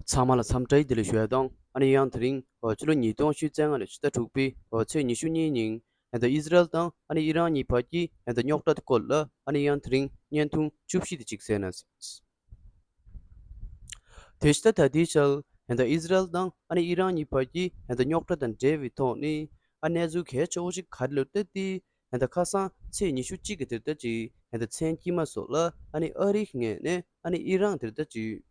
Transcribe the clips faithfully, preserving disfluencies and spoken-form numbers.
ཚང་མ་ལ་འཚམས་འདྲི་བདེ་ལེགས་ཞུ་ཡ་དང་། ཨ་ནི་ཡང་དེ་རིང་ཕྱི་ལོ་ཉིས་སྟོང་ཉི་ཤུ་རྩ་ལྔ་ལོའི་ཕྱི་ཟླ་དྲུག་པའི་ཚེས་ཉི་ཤུ་གཉིས་ཉིན་ཨ་ནི་ཨི་ཟི་རལ་དང་ཨ་ནི་ཨི་རན་གཉིས་བར་གྱི་ཨ་ནི་རྙོག་དྲ་དེ་སྐོར་ལ་ཨ་ནི་ཡང་དེ་རིང་བརྙན་ཐུང་བཅུ་བཞི་དེ་གཅིག་གསན་ན། དེ་ཕྱི་ཟླ་ད་ལྟའི་ཆར་ཨ་ནི་ཨི་ཟི་རལ་དང་ཨ་ནི་ཨི་རན་གཉིས་བར་གྱི་ཨ་ནི་རྙོག་དྲ་དང་འབྲེལ་བའི་ཐོག་ནས་ཨ་གནས་ཚུལ་གལ་ཆེ་བོ་ཞིག་ག་རེ་ལབ་ད་དེ། ཨ་ནི་ཁ་སང་ཚེས་ཉི་ཤུ་གཅིག་གི་དེ་ལྟ་ཅིག་ཨ་ནི་མཚན་དཀྱིལ་མ་སོགས་ལ་ཨ་ནི་ཨ་རིའི་ངོས་ནས་ཨ་ནི་ཨི་རན་དེ་ལྟ་ཅིག་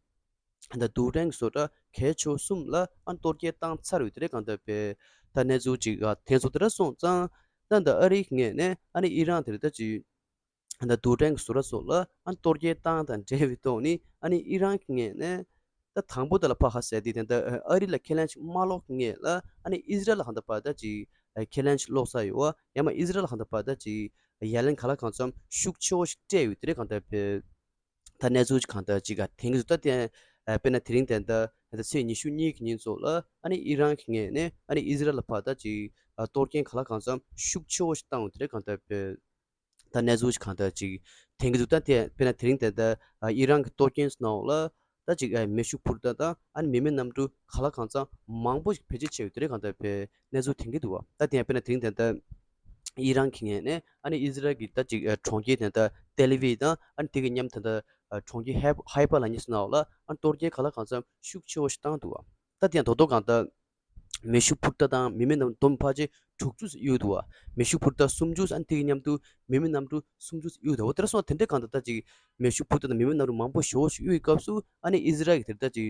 ཨ་ནི་རྡུལ་ཕྲན་གྱི་བཟོ་གྲྭ་གལ་ཆེ་བོ་གསུམ་ལ་ཨ་ནི་གཏོར་སྐྱོན་བཏང་ཚར་བའི་དེ་རེད། གང་ལྟར་བས་ད་གནས་ཚུལ་ཅིག་ཨ་དེ་ཚོ་དེ་འདྲ་སོང་ཙང་། ད་ད་ཨ་རིའི་ངོས་ནས་ཨ་ནི་ཨི་རན་དེ་ལྟ་ཅིག་ཨ་ནི་རྡུལ་ཕྲན་གྱི་བཟོ་གྲྭ་སོགས་ལ་ཨ་ནི་གཏོར་སྐྱོན་བཏང་དང་འབྲེལ་བའི་ཐོག་ནས་ཨ་ནི་ཨི་རན་གྱི་ངོས་ནས་ད་དང་པོ་དེ་ལ་ཕར་ཧ་ཟེར་དེ་དེ་འདྲ་ཨ་རི་ལ་ཁས་ལེན་ཅིག་མ་སློག་སྔོན་ལ་ཨ་ནི་ཨི་ཟི་རལ་ལ་གང་ལྟར་བ་ད་ཅིག་ཁས་ལེན་ཅིག་སློག་ས་ཡོད་བ། ཡང་མ་ཨི་ཟི་རལ་ལ་གང་ལྟར་བ་ད་ཅིག་ཡ་ལན་ག་ལ་གང་འཚམ་ཤུགས་ཆེ་བོ་ཞིག་སྤྲད་ཡོད་དེ་རེད། གང་ལྟར་བས་ད་གནས་ཚུལ་ཅིག་གང་ལྟར་ཅིག་ག་དེང་གི་ད་དེ་དཔེར་ན་དེ་རིང་དེ་འདྲ་ད་ཚེས་ཉི་ཤུ་གཉིས་ཀྱི་ཉིན་ཚོ་ལ་ཨ་ནི་ཨི་རན་གྱི་ངོས་ནས་ཨ་ནི་ཨི་ཟི་རལ་ལ་ཕར་ད་ཅིག་གཏོར་སྐྱོན་ག་ལ་གང་འཚམ་ཤུགས་ཆེ་བོ་ཞིག་བཏང་ཡོད་དེ་རེད། གང་ལྟར་བས། ད་གནས་ཚུལ་ཅིག་གང་ལྟར་ཅིག་དེང་གི་འདུག་ད་དེ་དཔེར་ན་དེ་རིང་དེ་ད་ཨི་རན་གྱི་གཏོར་སྐྱོན་ནང་ལ་ད་ཅིག་མེ་ཤུགས་འཕུར་མདའ་དང་ཨ་ནི་མི་མེད་གནམ་གྲུ་ག་ལ་གང་འཚམ་མང་པོ་ཞིག་བེད་སྤྱོད་བྱས་ཡོད་དེ་རེད། གང་ལྟར་བས་གནས་ཚུལ་དེང་གི་འདུག་བ། ད་དེ་དཔེར་ན་དེ་རིང་དེ་ད་ཨི་རན་གྱི་ངོས་ནས་ཨ་ནི་ཨི་ཟི་རལ་གྱི་ད་ཅིག་གྲོང་ཁྱེར་དེ་ད་ཏེལ་ཨ་བིབ་དང་ཨ་ནི་དེ་གི་མཉམ་དེ་ད་གྲོང་ཁྱེར་ཧའི་ཧའི་ཕ་ལབ་མཁན་ནང་ལ་ཨ་ནི་གཏོར་སྐྱོན་ག་ལ་གང་འཚམ་ཤུགས་ཆེ་བོ་ཞིག་བཏང་འདུག་བ། ད་དེ་ཡང་རྡོག་རྡོག་གང་ལྟར། མེ་ཤུགས་འཕུར་མདའ་དང་མི་མེད་གནམ་གྲུ་ཕལ་ཆེར་དྲུག་ཅུ་ཙམ་གཡུགས་འདུག་བ། མེ་ཤུགས་འཕུར་མདའ་སུམ་ཅུ་ཙམ་དེ་གི་མཉམ་དུ་མི་མེད་གནམ་གྲུ་སུམ་ཅུ་ཙམ་གཡུགས་འདུག་བ། དེ་འདྲ་སོང་བ་དེ་འདྲའི་གང་ལྟར་ད་ཅིག་མེ་ཤུགས་འཕུར་མདའ་དང་མི་མེད་གནམ་གྲུ་མང་པོ་ཞེ་པོ་ཞིག་གཡུགས་པའི་སྐབས་སུ་ཨ་ནི་ཨི་ཟི་རལ་གྱི་དེ་ད་ཅིག་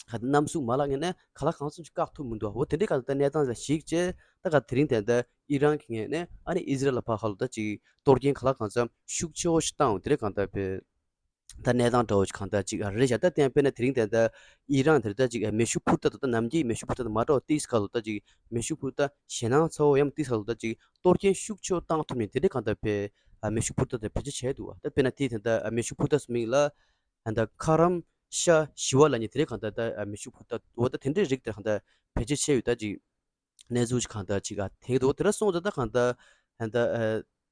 ག་ད་གནམ་གཟུགས་མ་ལག་ངོས་ནས་ག་ལ་གང་འཚམ་ཞིག་བཀག་ཐུབ་མི་འདུག་བ། འོ་དེ་འདྲའི་གང་ལྟར་གནས་སྟངས་ལ་གཞིགས་བྱས་ད་ག་དེ་རིང་དེ་ད་ཨི་རན་གྱི་ངོས་ནས་ཨ་ནི་ཨི་ཟི་རལ་ལ་ཕར་ཧ་ལོ་ད་ཅིག་གཏོར་སྐྱོན་ག་ལ་གང་འཚམ་ཤུགས་ཆེ་བོ་ཞིག་བཏང་བ་དེ་འདྲའི་གང་ལྟར་བས། ད་གནས་སྟངས་འདྲ་བོ་ཞིག་གང་ལྟར་ཅིག་རེད་བཞག་ད་དེ་ཡང་དཔེར་ན་དེ་རིང་དེ་ད་ཨི་རན་དེར་ད་ཅིག་མེ་ཤུགས་འཕུར་མདའ་དང་ད་ནམ་རྒྱུན་མེ་ཤུགས་འཕུར་མདའ་དང་མ་འདྲ་བ་ཏིས་ཁ་ལོ་ད་ཅིག་མེ་ཤུགས་འཕུར་མདའ་ཞེད་སྣང་ཚ་བོ་ཡང་ཏིས་ཁ་ལོ་ད་ཅིག་གཏོར་སྐྱོན་ཤུགས་ཆེ་བོ་བཏང་ཐུབ་མཁན་དེ་འདྲའི་གང་ལྟར་བས་མེ་ཤུགས་འཕུར་མདའ་དེ་བེད་སྤྱོད་བྱས་འདུག་བ། ད་དཔེར་ན་དེ་དེ་ད་མེ་ཤུགས་འཕུར་མདའ་སུ་མིང་ལ་ད་ཁ་རམ་ཤ་ཞི་བ་ལབ་མཁན་དེ་འདྲའི་གང་ལྟར་ད་མེ་ཤུགས་འཕུར་མདའ་འོ་ད་དེ་འདྲའི་རིགས་དེ་གང་ལྟར་བེད་སྤྱོད་བྱས་ཡོད་ད་ཅིག་གནས་ཚུལ་ཅིག་གང་ལྟར་ཅིག་ཨ་དེང་གི་འདུག་དེ་འདྲ་སོང་ཙང་ད་གང་ལྟར་ད་ལྟ་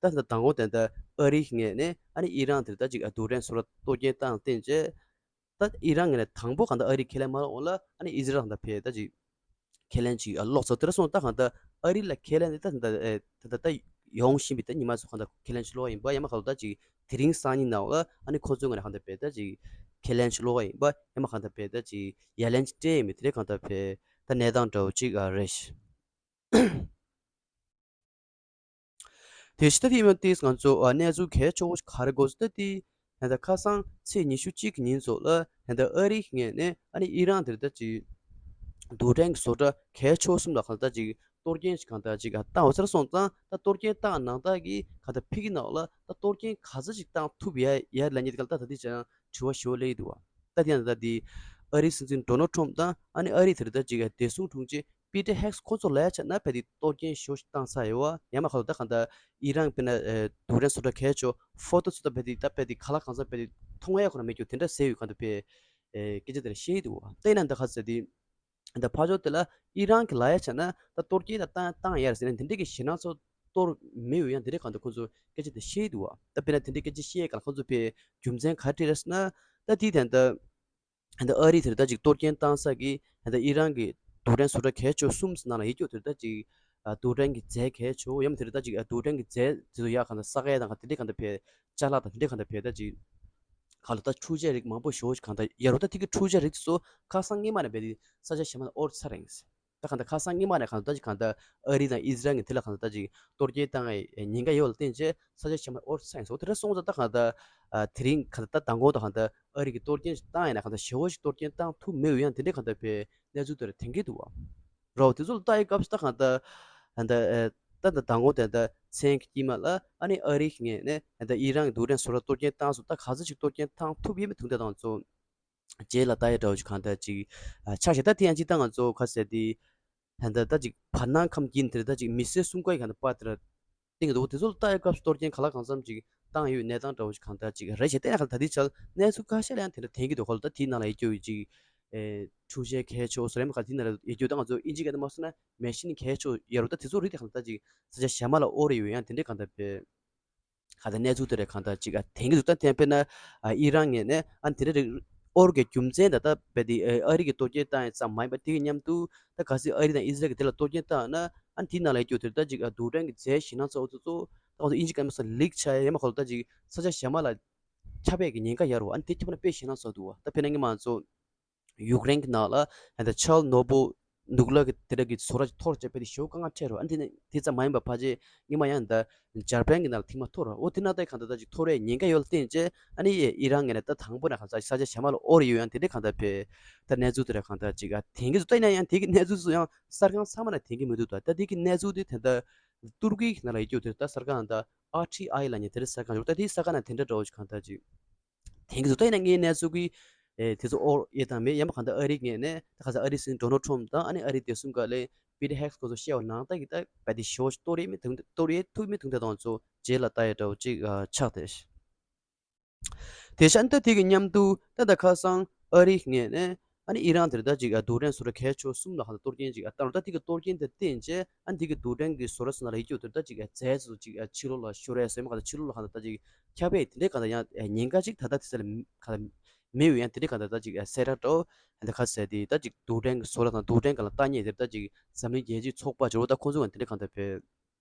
ཨ་ད་ལྟ་མདང་དགོང་དེ་ལྟ་ཨ་རིའི་ངོས་ནས་ཨ་ནི་ཨི་རན་དེར་ད་ཅིག་ཨ་རྡུལ་ཕྲན་བཟོ་གྲྭ་གཏོར་སྐྱོན་བཏང་བསྟན་བྱས། ད་ཨི་རན་ངོས་ནས་དང་པོ་གང་ལྟར་ཨ་རིས་ཁས་ལེན་མ་གནང་འོང་ལ་ཨ་ནི་ཨི་ཟི་རལ་གང་ལྟར་ཕེ་ད་ཅིག་ཁས་ལེན་ཅིག་ཨ་ལོག་ཚར་དེ་འདྲ་སོང་ད་གང་ལྟར་ཨ་རི་ལ་ཁས་ལེན་དེ་ད་ད་ད་ད་ཡོང་བཞིན་པའི་ད་ཉི་མ་ཚོ་གང་ལྟར་ཁས་ལེན་ཅིག་ལོག་ཡིན་པ་ཡང་མ་གང་ལྟར་ཅིག་དེ་རིང་སང་ཉིན་ནང་ལ་ཨ་ནི་ཁོ་ཚོའི་ངོས་ནས་གང་ལྟར་ཕེ་ད་ཅིག་ཁས་ལེན་ཅིག་ལོག་ཡིན་པ་ཡང་མ་གང་ལྟར་ཕེ་ད་ཅིག་ཡ་ལན་ཅིག་སྤྲད་ཡིན་མི་དེ་རེད། གང་ལྟར་ཕེ་ད་གནས་སྟངས་འདྲ་བོ་ཅིག་ཨ་རེད། དེ་ཕྱི་ད་དེ་ཡིན་ཏེ་ང་ཚོ་ཨ་གནས་ཚུལ་གལ་ཆེ་བོ་ག་རེ་གོ་སོང་ད་དེ་ད་ལྟ་ཁ་སང་ཚེས་ཉི་ཤུ་གཅིག་གི་ཉིན་ཚོ་ལ་ད་ལྟ་ཨ་རིའི་ངོས་ནས་ཨ་ནི་ཨི་རན་དེར་ད་ཅིག་རྡུལ་ཕྲན་གྱི་བཟོ་གྲྭ་གལ་ཆེ་བོ་གསུམ་ལ་གང་ལྟར་ཅིག་གཏོར་སྐྱོན་ཞིག་གང་ལྟར་ཅིག་བཏང་བ་ཚར་སོང་ཙང་ད་གཏོར་སྐྱོན་བཏང་ནང་ལྟར་གྱི་གང་ལྟར་ཕི་གི་ནང་ལ་ད་གཏོར་སྐྱོན་ག་ཚོད་ཅིག་བཏང་ཐུབ་ཡ་ཡ་ལ་ཉེ་དེ་ག་ལ་ད་ད་དེ་ཅང་དྲི་བ་ཞེ་པོ་སླེབས་འདུག་བ། ད་དེ་ཡང་ད་དེ་ཨ་རིའི་སྲིད་འཛིན་ཌོ་ནལ་ཊམ་དང་ཨ་ནི་ཨ་རིའི་དེར་ད་ཅིག་བདེ་སྲུང་དྲུང་ཆེ་པི་ཏྲ་ཧེག་སི་ཁོ་ཚོ་ལ་ཡ་ཆ་ན་ཕ་དེ་གཏོར་སྐྱོན་ཞོ་ཞིག་བཏང་ས་ཡོད་བ། ཡང་མ་ཁ་ལོ་ད་གང་ལྟར་ཨི་རན་དཔེར་ན་རྡུལ་ཕྲན་བཟོ་གྲྭ་གལ་ཆེ་ཕོ་ཏོ་ཚོ་ད་ཕ་དེ་ད་ཕ་དེ་ག་ལ་གང་འཚམ་ཕ་དེ་མཐོང་ཡ་ཁོ་ན་མེད་རྒྱུ་དེ་འདྲ་ཟེར་ཡོད། གང་ལྟར་ཕེ་སྐད་ཆ་དེ་འདྲ་བཤད་འདུག་བ། ད་ཡིན་ན་ད་ག་ཟེར་དེ་ད་ཕ་ཕྱོགས་དེ་ལ་ཨི་རན་གྱི་ལ་ཡ་ཆ་ན་ད་གཏོར་སྐྱོན་ད་བཏང་བཏང་ཡ་རེད་ཟེར་ན་དེ་འདྲ་གི་ཞེད་སྣང་ཚོ་གཏོར་མེད་ཡོད། ཡང་དེ་འདྲ་གང་ལྟར་ཁོ་ཚོ་སྐད་ཆ་དེ་བཤད་འདུག་བ། ད་དཔེར་ན་དེ་འདྲ་སྐད་ཆ་བཤད་ཡ་གང་ལ་ཁོ་ཚོ་ཕེ་རྒྱུ་མཚན་ག་རེ་རེད་ཟེར་ན་ད་དེ་ད་ད། ད་ཨ་རི་དེར་ད་ཅིག་གཏོར་སྐྱོན་བཏང་ས་གི་ད་ཨི་རན་གྱི་རྡུལ་ཕྲན་བཟོ་གྲྭ་གལ་ཆེ་གསུམ་ནང་ལ་ཡོད་རྒྱུ་དེར་ད་ཅིག་རྡུལ་ཕྲན་གྱི་རྫས་གལ་ཆེ་ཡང་མིན་དེར་ད་ཅིག་རྡུལ་ཕྲན་གྱི་རྫས་དེ་ཚོ་ཡག་གང་ལྟར་ས་ག་ཡ་དང་ག་དེ་འདྲས་གང་ལྟར་ཕེ་ཅ་ལག་དང་དེ་འདྲས་གང་ལྟར་ཕེ་ད་ཅིག་ག་ལ་ད་འཕྲུལ་ཆས་རིགས་མང་པོ་ཞེ་པོ་ཅིག་གང་ལྟར་ཡ་རོ་ད་དེ་གི་འཕྲུལ་ཆས་རིགས་དེ་ཚོ་ཁ་སང་སྔོན་མ་ནས་བས་ཏེ་ས་ཆ་གཞན་མ་ལ་དབོར་ཚར་རེད། ད་གང་ལྟར་ཁ་སང་སྔོན་མ་ནས་གང་ལྟར་ད་ཅིག་གང་ལྟར་ཨ་རི་དང་ཨི་ཟི་རལ་གྱི་དེ་ལ་གང་ལྟར་ད་ཅིག་གཏོར་སྐྱོན་བཏང་ཡའི་ཉེན་ཁ་ཡོད་ལ་བརྟེན་བྱས་ས་ཆ་གཞན་མ་ལ་དབོར་ཚར་ཡིན་སོ། དེ་འདྲ་སོང་ཙང་ད་གང་ལྟར་དེ་རིང་གང་ལྟར་ད་མདང་དགོང་ད་གང་ལྟར་ཨ་རི་གི་གཏོར་སྐྱོན་ཞིག་བཏང་ཡིན་ན་གང་ལྟར་ཞེ་པོ་ཞིག་གཏོར་སྐྱོན་བཏང་ཐུབ་མེད་ཡང་དེ་འདྲས་གང་ལྟར་བས་གནས་ཚུལ་དེར་དེང་གི་འདུག་བ། རོ་དེ་ཚོ་ལ་ལྟ་ཡི་སྐབས་སུ་ད་གང་ལྟར་ད་ད་ད་མདང་དགོང་དེ་ད་མཚན་གྱི་དཀྱིལ་མ་ལ་ཨ་ནི་ཨ་རིའི་ངོས་ནས་ད་ཨི་རན་གྱི་རྡུལ་ཕྲན་བཟོ་གྲྭ་གཏོར་སྐྱོན་བཏང་སོང་། ད་ག་ཚོད་ཅིག་གཏོར་སྐྱོན་བཏང་ཐུབ་ཡོད་མེད་དུང་དེ་དང་ཚོ། རྗེས་ལ་ལྟ་ཡ་འདྲ་བོ་ཞིག་གང་ལྟར་ཅིག་ཆགས་ཤིག་ད་དེ་ཡང་ཅིག་ད་ང་ཚོ་ཁ་གསལ་དེ་ད་ལྟ་ད་ཅིག་བར་སྣང་ཁམས་ཀྱི་དེར་ད་ཅིག་མི་སེར་སུམ་ཀའི་གང་ལྟར་པར་དེར་བཏིང་གི་འདུག་དེ་ཚོ་ལ་ལྟ་ཡ་སྐབས་སུ་གཏོར་སྐྱོན་ག་ལ་གང་འཚམ་ཅིག་བཏང་ཡོད་གནས་སྟངས་འདྲ་བོ་ཞིག་གང་ལྟར་ཅིག་རེད་ཞེས་བལྟས་ན་གང་ལྟར་དེ་ཆར་གནས་ཚུལ་ཁ་ཤས་ལ་ཡང་དེ་འདྲ་དེང་གི་འདུག་ཁོ་ལ་ད་དེའི་ནང་ལ་ཡོད་རྒྱུ་ཡོད་ཅིག་འཕྲུལ་ཆས་གལ་ཆེ་བོ་སོ་རེད་མ་ག་དེའི་ནང་ལ་ཡོད་རྒྱུ་ད་ང་ཚོ་ཨིན་ཇི་སྐད་དུ་མ་སོང་ན་མེ་ཤིན་གལ་ཆེ་བོ་ཡོད་རེད། ད་དེ་ཚོ་རིགས་དེ་གང་ལྟར་ཅིག་ས་ཆ་གཞན་མ་ལ་དབོར་ཡོད་ཡང་དེ་འདྲ་གང་ལྟར་བས། ག་ད་གནས་ཚུལ་དེ་རེད་གང་ལྟར་ཅིག་ཨ་དེང་གི་འདུག་ད་དེ་དཔེར་ན་ཨ་ཨི་རན་ངོས་ནས་ཨ་དེ་འདྲ་རིགས་ ཨོར་གྱི་རྒྱུ་མཚན་དང་ད་རྦད་དེ་ཨ་རི་གི་གཏོར་སྐྱོན་བཏང་ཡ་ཙམ་མ་ཡིན་པ་དེ་གི་མཉམ་དུ་ད་གལ་སྲིད་ཨ་རི་དང་ཨི་ཟི་རལ་གྱིས་དེ་ལ་གཏོར་སྐྱོན་བཏང་ན་ཨ་ནི་དེའི་ནང་ལ་ཡོད་རྒྱུ་དེ་ད་ཅིག་རྡུལ་ཕྲན་གྱི་རྫས་ཞེད་སྣང་ཚ་བོ་ཚོ་ཚོ་ད་ང་ཚོ་ཨིན་ཇི་སྐད་མ་སོང་ལིག་ཆགས་ཡ་ཡ་མ་ཁོ་ལ་ད་ཅིག་ས་ཆ་གཞན་མ་ལ་ཁྱབ་པའི་གི་ཉེན་ཁ་ཡོད་རེད་བ། ཨ་ནི་དེ་ཁྱབ་ན་དཔེ་ཞེད་སྣང་ཚ་བོ་འདུག་བ། ད་དཔེར་ན་ངས་མ་ཚོ་ཡུཀ་རེན་གྱི་ནང་ལ་ད་ཆར་ནོ་བོ་ནུག་ལར་གྱི་དེ་འདྲ་གི་བཟོ་གྲྭ་ཅིག་འཐོར་བྱས་པ་དེ་ཞེ་པོ་དཀའ་ངལ་འཕྲད་རོགས། ཨ་ནི་དེ་ནས་དེ་ཙམ་མ་ཡིན་པར་ཕལ་ཆེར་སྔོན་མ་ཡང་འདི་འཇར་པན་གྱི་ནང་ལ་ཐེངས་མ་འཐོར་རོགས། འོ་དེ་ན་ད་གང་ལྟར་ད་ཅིག་འཐོར་བའི་ཉེན་ཁ་ཡོད་ལ་བརྟེན་བྱས་ཨ་ནི་ཨི་རན་ངོས་ནས་ད་དང་པོ་ནས་གང་ལྟར་ས་ཆ་གཞན་མ་ལ་ཨོར་ཡོད་ཡང་དེ་འདྲའི་གང་ལྟར་བས་ད་གནས་ཚུལ་དེ་འདྲ་གང་ལྟར་ཅིག་ཨ་དེང་གི་ཚོ་ལྟ་ཡིན་ན་ཡང་དེ་གི་གནས་ཚུལ་ཚོ་ཡང་གསར་ཁང་ཚང་མ་ནས་དེང་གི་མི་འདུག་ད་ད་དེ་གི་གནས་ཚུལ་དེ་ད་ལྟ་ཏུར་ཀི་གི་ནང་ལ་ཡོད་རྒྱུ་དེ་ད་གསར་ཁང་ད་ཨར་ཊི་ཨའི་ལ་ཉེ་དེ་འདྲའི་གསར་ཁང་ཡོད། ད་དེ་གསར་ཁང་ནས་དེ་འདྲ་འདྲ་བོ་ཞིག་གང་ལྟར་ཅིག་དེང་གི་ཚོ་ལྟ་ཡིན་ན་ངའི་གནས་ཚུལ་གི་ཨེ་དེ་ཚོ་ཨོར་ཡོད་དང་མེད་ཡང་མ་གང་ལྟར་ཨ་རི་ངོས་ནས་ད་གང་ལྟར་ཨ་རི་སྲིད་འཛིན་ཌོ་ནལ་ཊམ་དང་ཨ་ནི་ཨ་རི་བདེ་སྲུང་བཀའ་བློན་པི་ཊར་ཧེག་སི་ཁོ་ཚོ་བཤད་པ་ནང་ལྟར་གྱི་ད་རྦད་དེ་ཞེ་པོ་གཏོར་ཡས་མེད་དུང་གཏོར་ཡས་ཐུབ་མེད་དུང་ད་དང་ཚོ་རྗེས་ལ་ལྟ་ཡས་འདྲ་བོ་ཅིག་ཨ་ཆགས་ཏེ། དེ་བཞིན་ད་དེ་གི་མཉམ་དུ་ད་ད་ཁ་སང་ཨ་རི་ངོས་ནས་ཨ་ནི་ཨི་རན་དེར་ད་ཅིག་ཨ་རྡུལ་ཕྲན་བཟོ་གྲྭ་གལ་ཆེ་བ་གསུམ་ལ་ཧ་ལ་གཏོར་སྐྱོན་ཅིག་ཨ་བཏང་རོགས། ད་དེ་གི་གཏོར་སྐྱོན་དེ་བརྟེན་བྱས་ཨ་ནི་དེ་གི་རྡུལ་ཕྲན་གྱི་བཟོ་གྲྭ་ཚོ་ནང་ལ་ཡོད་རྒྱུ་དེར་ད་ཅིག་ཨ་རྫས་ཚོ་ཅིག་ཨ་ཕྱི་ལོགས་ལ་ཤོར་ཡས་ཟེར་མ་ག་ད་ཕྱི་ལོགས་ལ་ཧ་ལ་ད་ཅིག་ཁྱབ་པས་དེ་འདྲའི་ག་ད་ཡང་ཉེན་ཁ་ཅིག་ད་ལྟ་དེ་ཚོ་ལ་ག་ད་མེད་འོས་ཡང་དེ་འདྲའི་ག་ད་ད་ཅིག་ཨ་གསལ་བསྒྲགས་འདྲ་བོ་ད་ག་ཟེར་དེ་ད་ཅིག་རྡུལ་ཕྲན་གྱི་བཟོ་གྲྭ་དང་རྡུལ་ཕྲན་ག་ལ་ལྟ་མཁན་དེར་ད་ཅིག་འཛམ་གླིང་རྒྱལ་སྤྱིའི་ཚོགས་པ་འབྱོར་བ་ད་ཁོང་ཚོ་ག་དེ་འདྲའི་ག་ད་བས།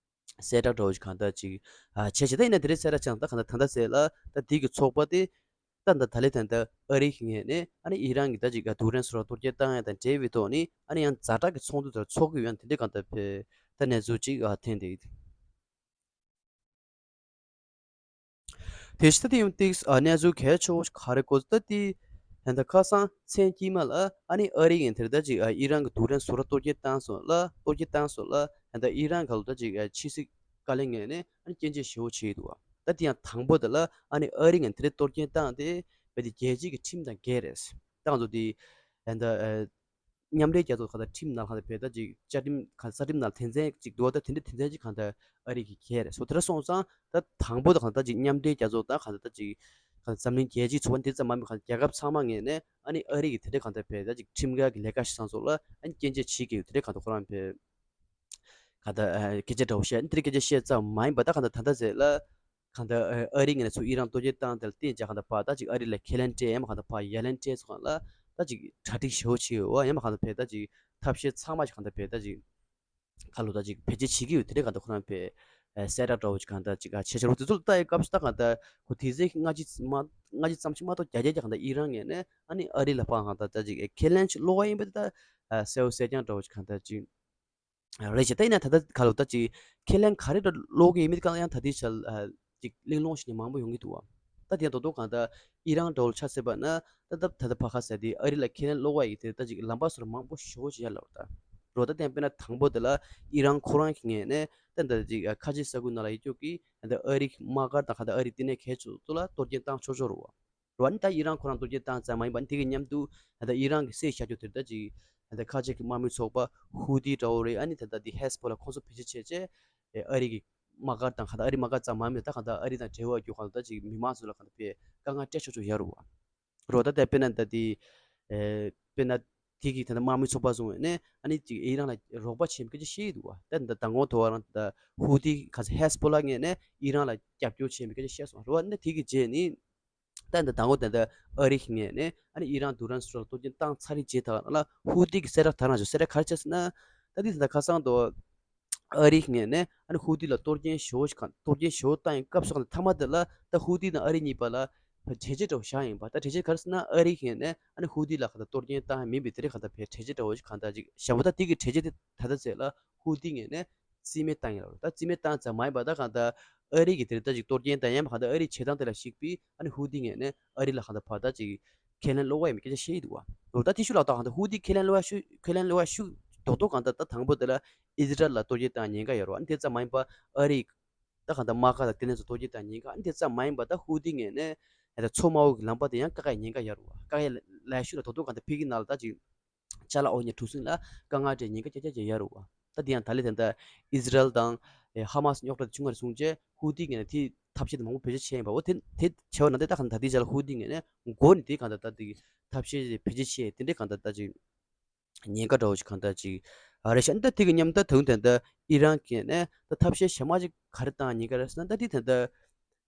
གསལ་བསྒྲགས་འདྲ་བོ་ཞིག་གང་ལྟར་ཅིག་ཨ་བྱས་བྱས་ད་ཡིན་ན་དེ་རིང་གསལ་བསྒྲགས་བྱས་ན་ད་གང་ལྟར་ད་ལྟ་ཟེར་ལ་ད་དེ་གི་ཚོགས་པ་དེ་ད་ད་ད་ལེ་ད་ད་ཨ་རི་གི་ངོས་ནས་ཨ་ནི་ཨི་རན་གྱི་ད་ཅིག་ཨ་རྡུལ་ཕྲན་བཟོ་གྲྭ་གཏོར་སྐྱོན་བཏང་ཡ་དང་འབྲེལ་བའི་ཐོག་ནས་ཨ་ནི་ཡང་ཛ་དྲག་གི་ཚོགས་འདུ་དེ་ཚོགས་ཀྱི་ཡོད་ཡང་དེ་འདྲའི་གང་ལྟར་བས་ད་གནས་ཚུལ་ཅིག་ཨ་ཐོན་བསྡད་ཡོད། དེ་བཞིན་ད་དེ་ཡང་ཏིག་ཨ་གནས་ཚུལ་གལ་ཆེ་བོ་ཞིག་ག་རེ་གོ་ད་དེ་ད་ཁ་སང་མཚན་དཀྱིལ་མ་ལ་ཨ་ནི་ཨ་རི་ཡིན་དེར་ད་ཅིག་ཨ་ཨི་རན་གྱི་རྡུལ་ཕྲན་བཟོ་གྲྭ་གཏོར་སྐྱོན་བཏང་སོང་ལ་གཏོར་སྐྱོན་བཏང་སོང་ལ་ད་ཨི་རན་ག་ལ་ད་ཅིག་ཨ་ཕྱི་སྲིད་བཀའ་བློན་ངོས་ནས་ཨ་ནི་སྐྱོན་བརྗོད་ཞེ་པོ་བྱས་འདུག་ད་དེ་ཡང་དང་པོ་དེ་ལ་ཨ་ནི་ཨ་རི་ཡིན་དེ་རིང་གཏོར་སྐྱོན་བཏང་དེ་བས་དེ་རྒྱལ་སྤྱི་གི་ཁྲིམས་དང་འགལ་རེད། ད་ང་ཚོ་དེ་ད་མཉམ་འབྲེལ་རྒྱལ་ཚོགས་གང་ལྟར་ཁྲིམས་ནང་གང་ལྟར་བས་ད་ཅིག་བཅའ་ཁྲིམས་གང་རྩ་ཁྲིམས་ནང་དོན་ཚན་ཅིག་འདུག་ད་དེ་འདྲའི་དོན་ཚན་ཅིག་གང་ལྟར་ཨ་རི་གི་འགལ་རེད་སོ། དེ་འདྲ་སོང་ཙང་ད་དང་པོ་ད་གང་ལྟར་ཅིག་མཉམ་འབྲེལ་རྒྱལ་ཚོགས་དང་གང་ལྟར་ད་ཅིག་གང་འཛམ་གླིང་རྒྱལ་སྤྱིའི་ཚོགས་པ་འདི་ཙམ་མ་མི་གང་རྒྱལ་ཁབ་ཚང་མ་ངོས་ནས་ཨ་ནི་ཨ་རི་གི་དེ་འདྲའི་གང་ལྟར་བས་ད་ཅིག་ཁྲིམས་འགལ་གྱི་ལས་ཀ་ཞིག་བཟང་སོང་ལ་ཨ་ནི་སྐྱོན་བརྗོད་བྱེད་ཀྱི་ཡོད་དེ་འདྲའི་གང་ལྟར་ཁོ་རང་བས་གང་ལྟར་སྐད་ཆ་འདྲ་བོ་བཤད་དེ་འདྲའི་སྐད་ཆ་བཤད་ཙམ་མ་ཡིན་པ་ད་གང་ལྟར་ད་ལྟ་ཟེར་ལ། གང་ལྟར་ཨ་རི་ངོས་ནས་ཚུར་ཨི་རན་གཏོར་སྐྱོན་བཏང་དེ་ལ་བརྟེན་བྱས་གང་ལྟར་ཕར་ད་ཅིག་ཨ་རི་ལ་ཁས་ལེན་སྤྲད་ཡང་མ་གང་ལྟར་ཕར་ཡ་ལན་སྤྲད་སོང་གང་ལ་ད་ཅིག་གྲ་སྒྲིག་ཞེ་པོ་བྱེད་ཡོད་ཡང་མ་གང་ལྟར་བས་ད་ཅིག་ཐབས་ཤེས་ཚང་མ་ཞིག་གང་ལྟར་བས་ད་ཅིག་ཁ་ལོ་ད་ཅིག་བེད་སྤྱོད་བྱེད་ཀྱི་ཡོད་དེ་འདྲའི་གང་ལྟར་ཁོ་རང་བས་གསལ་བསྒྲགས་འདྲ་བོ་ཅིག་གང་ལྟར་ཅིག་བྱས་བྱས་རོགས་དེ་ཚོ་ལ་ལྟ་ཡི་སྐབས་སུ་ད་གང་ལྟར་ཁོ་དེ་ཚེ་སྔ་ཕྱི་མ་སྔ་ཕྱི་ཙམ་ཞིག་མ་གཏོགས་བརྒྱ་བརྒྱ་གང་ལྟར་ཨི་རན་ངོས་ནས་ཨ་ནི་ཨ་རི་ལ་ཕར་གང་ལྟར་ད་ཅིག་ཁས་ལེན་ཅིག་སློག་པ་ཡིན་པ་དེ་ད་གསལ་པོ་གསལ་རྐྱང་འདྲ་བོ་ཅིག་གང་ལྟར་ཅིག་རེད་ཤག་ད་ཡིན་ན་ད་ལྟ་ག་ལོ་ད་ཅིག་ཁས་ལེན་ག་རེ་འདྲ་སློག་གི་ཡིན་མིན་གང་ཡང་ད་ལྟའི་ཆར་ཅིག་གླེང་སློང་བྱེད་མཁན་མང་པོ་ཡོང་གི་འདུག་བ། ད་དེ་ཡང་རྡོག་རྡོག་གང་ལྟར་ཨི་རན་འདྲ་བོ་ཆ་བཞག་པ་ན་ད་ད་ད་ཕ་ཁ་ཟེར་དེ་ཨ་རི་ལ་ཁས་ལེན་སློག་པ་ཡིན་དེ་ད་ཅིག་ལམ་པ་སོར་མང་པོ་ཞེ་པོ་ཅིག་ཡར་ལ་བ་ད་རོ། ད་དེ་ཡང་དཔེར་ན་དང་པོ་དེ་ལ་ཨི་རན་ཁོ་རང་གི་ངོས་ནས་ད་ད་ཅིག་ཁ་ཆེ་ས་ཁུལ་ནང་ལ་ཡོད་རྒྱུ་གི་ད་ཨ་རི་དམག་སྒར་དང་གང་ལྟར་ཨ་རི་བསྟི་གནས་གལ་ཆེ་ཚོ་ལ་གཏོར་སྐྱོན་བཏང་ཆོག་ཆོག་རོ་བ། རོ་ཨ་ནི་ད་ཨི་རན་ཁོ་རང་གཏོར་སྐྱོན་བཏང་ཙམ་མ་ཡིན་པ་ཨ་ནི་དེ་གི་མཉམ་དུ་ཨ་ད་ཨི་རན་གྱི་སྲིད་བྱ་རྒྱུ་དེར་ད་ཅིག་ཨ་ད་ཁ་ཆེ་གི་དམག་མི་ཚོགས་པ་ཧུ་ཏི་འདྲ་བོ་རེད། ཨ་ནི་ད་ད་དེ་ཧེ་སི་བྷོ་ལ་ཁོང་ཚོ་བེད་སྤྱོད་བྱས་བྱས་ཨ་རི་གི་དམག་སྒར་དང་གང་ལྟར་ཨ་རི་དམག་སྒར་ཙམ་མ་མེད་ད་གང་ལྟར་ཨ་རི་དང་འབྲེལ་བ་རྒྱུ་གང་ལྟར་ད་ཅིག་མི་མང་ཚོ་ལ་གང་ལྟར་དཔེ་དཀའ་ངལ་སྤྲད་ཆོག་ཆོག་ཡ་རུ་བ། རོ་ད་ད་དཔེར་ན་ད་དེ་ཨེ་དཔེར་ན་དེ་གི་ད་ད་དམག་མི་ཚོགས་པ་བཟུང་བས་ནས་ཨ་ནི་ཅིག་ཨི་རན་ལ་རོགས་པ་བྱེད་མཁན་ཅིག་ཤེས་ཡི་འདུག་བ། ད་ད་མདང་དགོང་ཐོ་བ་རང་ད་ཧུ་ཏི་ག་ས་ཧེ་སི་བྷོ་ལ་ངོས་ནས་ཨི་རན་ལ་རྒྱབ་སྐྱོར་བྱེད་མཁན་ཅིག་བཤད་སོང་རོ་བ། ཨ་ནི་དེ་གི་རྗེས་ནི། ད་ད་དང་པོ་ད་ད་ཨ་རི་ངོས་ནས་ཨ་ནི་ཨི་རན་རྡུལ་ཕྲན་སོ་སོར་གཏོར་སྐྱོན་བཏང་ཚར་རེད་བྱས་ད་ལ་ཧུ་ཏི་གི་གསལ་བསྒྲགས་དར་ན་ཞོ་གསལ་བསྒྲགས་ག་རེ་བྱས་ཟེར་ན། ད་དེ་ད་ཁ་སང་དུ་ཨ་རི་ངོས་ནས་ཨ་ནི་ཧུ་ཏི་ལ་གཏོར་སྐྱོན་ཞོ་ཞིག་གཏོར་སྐྱོན་ཞོ་བཏང་ཡིན་སྐབས་སུ་གང་མཐའ་མ་དེ་ལ་ད་ཧུ་ཏི་དང་ཨ་རི་གཉིས་པ་ལ་གྲོས་ཆོད་འདྲ་བོ་བཞག་ཡིན་པ། ད་གྲོས་ཆོད་ག་རེ་ཟེར་ན་ཨ་རི་ངོས་ནས་ཨ་ནི་ཧུ་ཏི་ལ་ག་ད་གཏོར་སྐྱོན་བཏང་ཡ་མིན་པའི་དེ་རིང་ག་ད་བའི་གྲོས་ཆོད་འདྲ་བོ་ཞིག་གང་ད་ཅིག་བཞག་པ། ད་དེ་གི་གྲོས་ཆོད་དེ་ད་ད་ཚེ་ལ་ཧུ་ཏི་ངོས་ནས་རྩིས་མེད་བཏང་ཡིན་ལ། ད་རྩིས་མེད་བཏང་ཙམ་མ་ཡིན་པ་ད་གང་ལྟར་ཨ་རི་གི་དེར་ད་ཅིག་གཏོར་སྐྱོན་དང་ཡང་མ་གང་ལྟར་ཨ་རིའི་བྱེད་སྟངས་དེ་ལ་གཞིགས་པས་ཨ་ནི་ཧུ་ཏི་ངོས་ནས་ཨ་རི་ལ་གང་ལྟར་ཕར་ད་ཅིག་ཁས་ལེན་སློག་པ་ཡིན་པའི་སྐད་ཆ་བཤད་ཡི་འདུག་བ། འོ་ད་དེ་ཤུགས་ལ་ད་གང་ལྟར་ཧུ་ཏི་ཁས་ལེན་སློག་པ་ཤུགས་ཁས་ལེན་སློག་པ་ཤུགས་རྡོག་རྡོག་གང་ལྟར་ད་དང་པོ་དེ་ལ་ཨི་ཟི་རལ་ལ་གཏོར་སྐྱོན་བཏང་ཉེན་ཁ་ཡོད་རེད་བ། ཨ་ནི་དེ་ཙམ་མ་ཡིན་པ་ཨ་རི་ད་གང་ལྟར་དམག་སྒར་དང་དེ་ནས་ཚོ་གཏོར་སྐྱོན་བཏང་ཉེན་ཁ། ཨ་ནི་དེ་ཙམ་མ་ཡིན་པ་ད་ཧུ་ཏི་ངོས་ནས་ད་མཚོ་དམར་པོ་གི་ལམ་པ་དེ་ཡང་བཀག་ཡ་ཉེན་ཁ་ཡོད་རེད་བ། བཀག་ཡ་ལ་ཤུགས་ལ་རྡོག་རྡོག་གང་ལྟར་ཕ་གི་ནང་ལ་ད་ཅིག་ཅ་ལག་འོ་ཉལ་གྲུ་གཟིངས་ལ་དཀའ་ངལ་འཕྲད་ཉེན་ཁ་ཀྱ་ཀྱ་ཀྱ་ཡོད་རེད་བ། ད་དེ་ཡང་ད་ལས་ད་ལྟ་ཨི་ཟི་རལ་དང་ཧ་མ་སི་རྙོག་དྲ་དེ་ཆུང་ངུ་རེ་སོང་རྗེས་ཧུ་ཏི་ངོས་ནས་དེའི་ཐབས་ཤེས་དེ་མང་པོ་བེད་སྤྱོད་བྱས་ཡིན་པ། འོ་དེ་དེ་བྱས་པ་ན་དེ་ད་གང་ད་དེའི་ཆ་ལ་ཧུ་ཏི་ངོས་ནས་མགོ་ནས་དེ་གང་ད་ད་དེ་ཐབས་ཤེས་དེ་བེད་སྤྱོད་བྱས་དེ་འདྲའི་གང་ད་ད་ཅིག་ཉེན་ཁ་འདྲ་བོ་ཞིག་གང་ད་ཅིག་ཨ་རེད་ཤག་ད་དེ་གི་མཉམ་ད་དུང་ད་ད་ཨི་རན་གྱིས་ནས་ད་ཐབས་ཤེས་གཞན་མ་ཅིག་ག་རེ་བཏང་ཉེན་ཁ་རེད་ཟེར་ན། ད་དེ་ད་ད་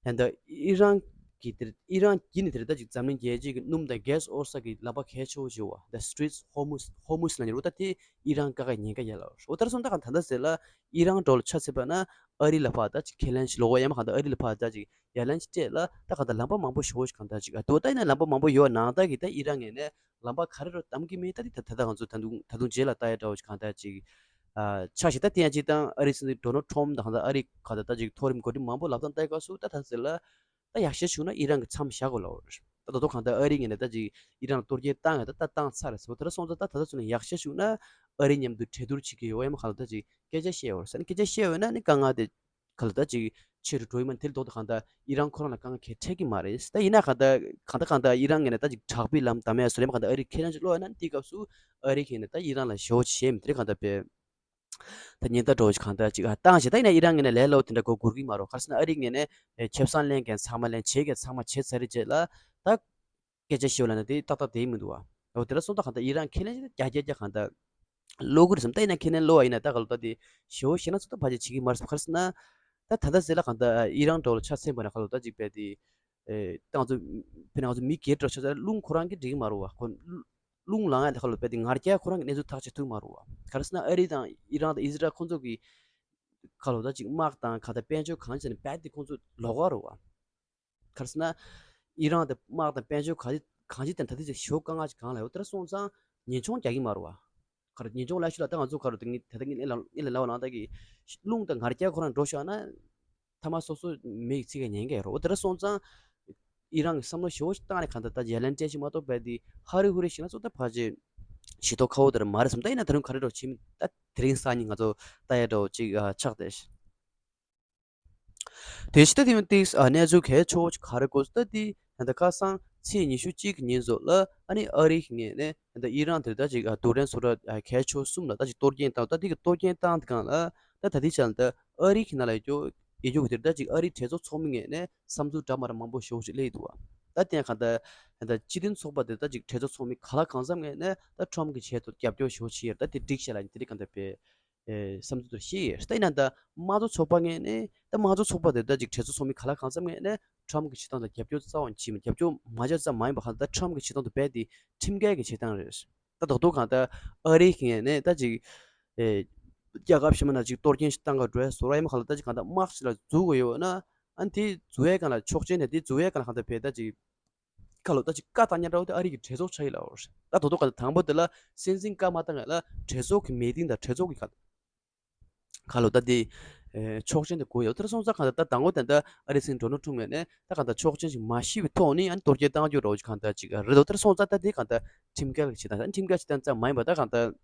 ད་ད་ཨི་རན་ གི་དེར་ཨི་རན་གྱི་ནི་དེར་ད་ཅིག་འཛམ་གླིང་རྒྱལ་སྤྱི་གི་སྣུམ་དང་གྷེ་སི་འོར་ས་གི་ལམ་པ་གལ་ཆེ་བོ་ཞིག་ཡོད་པ། The Straits Hormuz Hormuz ལབ་ནི་རེད་པ། ད་དེ་ཨི་རན་བཀག་གི་ཉེན་ཁ་ཡོད་ལབ་པ་རེད། འོ་ད་སོང་ད་གང་ད་ལྟ་ཟེར་ལ་ཨི་རན་འགྲོ་ལ་ཆ་བཞག་པ་ན་ཨ་རི་ལ་ཕར་ད་ཅིག་ཁས་ལེན་ཞིག་ལོག་པ་ཡང་མ་གང་ད་ཨ་རི་ལ་ཕར་ད་ཅིག་ཡ་ལན་ཅིག་སྤྲད་ལ་ད་གང་ད་ལམ་པ་མང་པོ་ཞིག་གང་ད་ཅིག་ཨ་དོ་ད་ཡིན་ན་ལམ་པ་མང་པོ་ཡོད་ནང་ད་གི་ད་ཨི་རན་ངོས་ནས་ལམ་པ་ག་རེ་རུ་གཏོང་གི་མེད། ད་དེ་ད་ད་ང་ཚོ་ད་དུང་ད་དུང་རྗེས་ལ་ལྟ་ཡ་འདྲ་བོ་ཞིག་གང་ད་ཅིག་ཨ་ཆ་ཞིག་ད་དེ་ཡང་ཅིག་དང་ཨ་རི་སྲིད་འཛིན་ཌོ་ནལ་ཊམ་དང་གང་ད་ཨ་རི་གང་ད་ད་ཅིག་མཐོ་རིམ་འགོ་ཁྲིད་མང་པོ་ལབ་སྟངས་ལྟ་ཡི་སྐབས་སུ་ད་ད་ཟེར་ལ། ད་ཡག་ཤོས་བྱུང་ན་ཨི་རན་གྱི་མཚམས་བཞག་དགོས་ལབ་པ་རེད། ད་ད་དུང་གང་ལྟར་ཨ་རི་ངོས་ནས་ད་ཅིག་ཨི་རན་ལ་གཏོར་སྐྱོན་བཏང་ཡོད། ད་ད་བཏང་ཚར་རེད་ཟེར་བ་དེ་འདྲ་སོང་ཙང་ད་ད་ལྟ་ཚུན་ལ་ཡག་ཤོས་བྱུང་ན་ཨ་རི་མཉམ་དུ་གྲོས་བསྡུར་བྱེད་ཀྱི་ཡོད་ཡང་མ་གང་ལ་ད་ཅིག་སྐད་ཆ་བཤད་ཡོད་རེད་ཟེར་ནས་སྐད་ཆ་བཤད་ཡོད་ན་ནི་དཀའ་ངལ་དེ་གང་ལ་ད་ཅིག་ཆེ་རུ་འགྲོ་ཡི་མ་རེད། དེ་ལ་ལྡོག་ཏུ་གང་ལྟར་ཨི་རན་ཁོ་རང་ལ་དཀའ་ངལ་གང་ཡང་འཕྲད་ཀྱི་མ་རེད། ད་ཡིན་ན་གང་ལྟར་གང་ལྟར་གང་ལྟར་ཨི་རན་ངོས་ནས་ད་ཅིག་དྲག་པོའི་ལམ་བདམས་ཡ་བཟོ་རེད་མ་གང་ལྟར་ཨ་རི་ཁས་ལེན་ཅིག་བློ་ཡོད་ན་དེའི་སྐབས་སུ་ཨ་རི་ཁས་ནས་ད་ཨི་རན་ལ་ཞེ་པོ་བྱས་མི་དེ་རེད་གང་ལྟར་བས། ད་ཉེན་བརྡ་འདྲ་བོ་ཞིག་གང་ལྟར་ཅིག་ཨ་བཏང་བྱས། ད་ཡིན་ན་ཨི་རན་ངོས་ནས་ལས་སླ་བོ་དེ་འདྲ་གོ་སྒུར་གི་མ་རེད། ག་རེ་ཟེར་ན་ཨ་རི་ངོས་ནས་ཨེ་ཆབ་གསང་ལེན་མཁན་ཚང་མ་ལེན། བྱེད་མཁན་ཚང་མ་བྱས་ཚར་རེད་བྱས་ལ་ད་སྐད་ཆ་བཤད་ལབ་ན་དེ་ཏག་ཏག་བསྡད་མི་འདུག་བ། འོ་དེ་འདྲ་སོང་ད་གང་ལྟར་ཨི་རན་ཁས་ལེན་བྱས་ད་རྒྱ་རྒྱ་རྒྱ་གང་ལྟར་བློ་སྒུར་བསམ་ད་ཡིན་ན་ཁས་ལེན་བློ་བ་ཡིན་ན་ད་ག་ལོ་ད་དེ་ཞེ་པོ་ཞེད་སྣང་ཚོ་ད་ཕལ་ཆེར་བྱེད་ཀྱི་མ་རེད་བསམ། ག་རེ་ཟེར་ན་ད་ད་ལྟ་ཟེར་ལ་གང་ལྟར་ཨི་རན་འདྲ་བོ་ལ་ཆ་མཚོན་པ་ན་ག་ལོ་ད་ཅིག་བས་དེ། ཨེ་ད་ང་ཚོ་ཕི་ན་ང་ཚོ་མི་སྒེར་འདྲ་ཆ་ཚང་རླུང་ཁོ་རང་གིས་འགྲིག་གི་མ་རེད་བ། ཁོ་རླུང་ལངས་ཡ་དེ་ཁ་ལོ་རྦད་དེ་ངར་སྐྱེལ་ཁོ་རང་གིས་གནས་ཚུལ་ཐག་གཅོད་ཐུབ་མ་རེད་བ། ག་རེ་ཟེར་ན་ཨ་རི་དང་ཨི་རན་དང་ཨི་ཟི་རལ་ཁོ་ཚོ་གི་ཁ་ལོ་ད་ཅིག་དམག་དང་ག་ད་དཔལ་འབྱོར་གང་བྱས་ནས་རྦད་དེ་ཁོ་ཚོ་ལོག་ག་རེད་བ། ག་རེ་ཟེར་ན་ཨི་རན་དེ་དམག་དང་དཔལ་འབྱོར་ག་གང་ཅི་དང་ད་ལྟ་ཅིག་ཞེ་པོ་དཀའ་ངལ་ཅིག་གང་ལ་ཡོད་དེ་འདྲ་སོང་ཙང་ཉེན་མཆོང་རྒྱག་གི་མ་རེད་བ། ག་རེ་ཉིན་ཅུང་ལ་ཤུ་ལ་ད་ང་ཚོ་ག་རེ་དེ་ངས་ད་ལྟ་ངས་ལ་ངས་ལ་ལ་བ་ལང་ད་གི་རླུང་དང་ངར་སྐྱེལ་ཁོ་རང་འགྲོ་ཤག་ན་ཐ་མ་སོ་སོ་མི་ཡི་ཚིག་ག་ཉན་གི་རོ། དེ་འདྲ་སོང་ཙང་ཨི་རན་གྱི་བསམ་བློ་ཞེ་པོ་ཞིག་བཏང་ནས་གང་ལྟར་ད་ཡ་ལན་སྤྲད་ཤིག་མ་གཏོགས་བས་དེ་ཧ་རི་ཧུ་རི་ཞིག་ན་ཚོ་ད་ཕལ་ཆེར་ཞི་ཐོག་ཁ་བོ་དེ་ར་མ་རེད་བསམ། ད་ཡིན་ན་ད་རུང་ག་རེ་འགྲོ་བྱེད་མི་ད་དེ་རིང་སང་ཉིན་ང་ཚོ་ལྟ་ཡ་འགྲོ་ཅིག་ཆགས་བསྡད་ཤག་དེ་ཕྱི་ད་དེ་མིན་ཏིག་གནས་ཚུལ་གལ་ཆེ་བོ་ཅིག་ག་རེ་གོ་སོང་ད་དེ་ད་ཁ་སང་ཚེས་ཉི་ཤུ་གཅིག་གི་ཉིན་ཙོགས་ལ་ཨ་ནི་ཨ་རིའི་ངོས་ནས་ད་ཨི་རན་དེར་ད་ཅིག་རྡུལ་ཕྲན་ཟུར་པ་གལ་ཆེ་བོ་གསུམ་ལ་ད་ཅིག་གཏོར་སྐྱོན་བཏང་། ད་དེ་གི་གཏོར་སྐྱོན་བཏང་དེ་གང་ལ་ད་ད་དེ་ཆ་ལ་ད་ཨ་རིའི་ནང་ལ་ཡོད་རྒྱུ་ཡོད་རྒྱུ་དེར་ད་ཅིག་ཨ་རིའི་གྲོས་ཚོགས་ཚོགས་མི་ངོས་ནས་བསམ་ཚུལ་འདྲ་མ་འདྲ་མང་པོ་ཞེ་པོ་ཅིག་སླེབས་འདུག་བ། ད་དེ་ཡང་གང་ལྟར་ད་སྤྱི་མཐུན་ཚོགས་པ་དེ་ད་ཅིག་གྲོས་ཚོགས་ཚོགས་མི་གང་ལ་གང་འཚམ་ངོས་ནས་ད་ཁྲོམ་གྱི་ཆེད་དུ་རྒྱབ་སྐྱོར་ཞེ་པོ་བྱས་ཡོད། ད་དེ་འགྲིག་ཤག་ལབ་ནས་དེ་རིགས་གང་ལྟར་པའི་ཨེ་བསམ་ཚུལ་དེ་བཤད་ཡོད། ད་ཡིན་ན་ད་དམངས་གཙོ་ཚོགས་པ་ངོས་ནས་ད་དམངས་གཙོ་ཚོགས་པ་དེ་ད་ཅིག་གྲོས་ཚོགས་ཚོགས་མི་གང་ལ་གང་འཚམ་ངོས་ནས་ཁྲོམ་གྱི་བྱེད་སྟངས་ལ་རྒྱབ་སྐྱོར་རྩ་བ་ནས་བྱེད་མི་རྒྱབ་སྐྱོར་མ་བྱས་ཙམ་མ་ཡིན་པ་གང་ལྟར་ཁྲོམ་གྱི་བྱེད་སྟངས་དེ་རྦད་དེ་ཁྲིམས་འགལ་གྱི་བྱེད་སྟངས་རེད། ད་རྡོག་རྡོག་གང་ལྟར་ཨ་རིའི་ངོས་ནས་ད་ཅིག་ཨེ་རྒྱལ་ཁབ་གཞན་པ་ནང་ཅིག་གཏོར་སྐྱོན་ཞིག་བཏང་ག་འགྲོ་ཡ་བཟོ་ར་ཡ་མ་གང་ལ་ད་ཅིག་གང་ལྟར་དམག་ཞིག་ལ་འཛུལ་དགོས་ཡོད་ན་ཨ་ནི་དེ་འཛུལ་ཡ་གང་ལ་ཆོག་མཆན་ནས་དེ་འཛུལ་ཡ་གང་ལ་གང་ལྟར་བས་ད་ཅིག་ཁ་ལོ་ད་ཅིག་བཀའ་བཏང་ཉན་འདྲ་བོ་དེ་ཨ་རི་གི་གྲོས་ཚོགས་ཆགས་ཡིན་ལ་འོར། ད་དོ་དོ་ག་དང་པོ་དེ་ལ་སྲིད་འཛིན་བཀའ་མ་བཏང་ཡ་ལ་གྲོས་ཚོགས་ཀྱི་མི་ཏིང་དང་གྲོས་ཚོགས་ཀྱི་ཁ་ཁ་ལོ་ད་དེ་ཨེ་ཆོག་མཆན་དེ་དགོས་ཡོད། དེར་སོང་ཙང་གང་ལྟར་ད་དང་པོ་དེ་འདྲ་ཨ་རི་སྲིད་འཛིན་ཌོ་ནལ་ཊམ་ངོས་ནས་ད་གང་ལྟར་ཆོག་མཆན་ཞིག་མ་ཞུས་པའི་ཐོག་ནས་ཨ་ནི་གཏོར་སྐྱོན་བཏང་རྒྱུ་འདྲ་བོ་ཞིག་གང་ལྟར་ཅིག་རེད་འདུག་དེར་སོང་ཙང་ད་དེ་གང་ལྟར་ཁྲིམས་འགལ་གྱི་བྱེད་སྟངས་ད་ཁྲིམས་འགལ་བྱེད་སྟངས་ཙམ་མ་ཡིན་པ་ད་གང་ལྟར།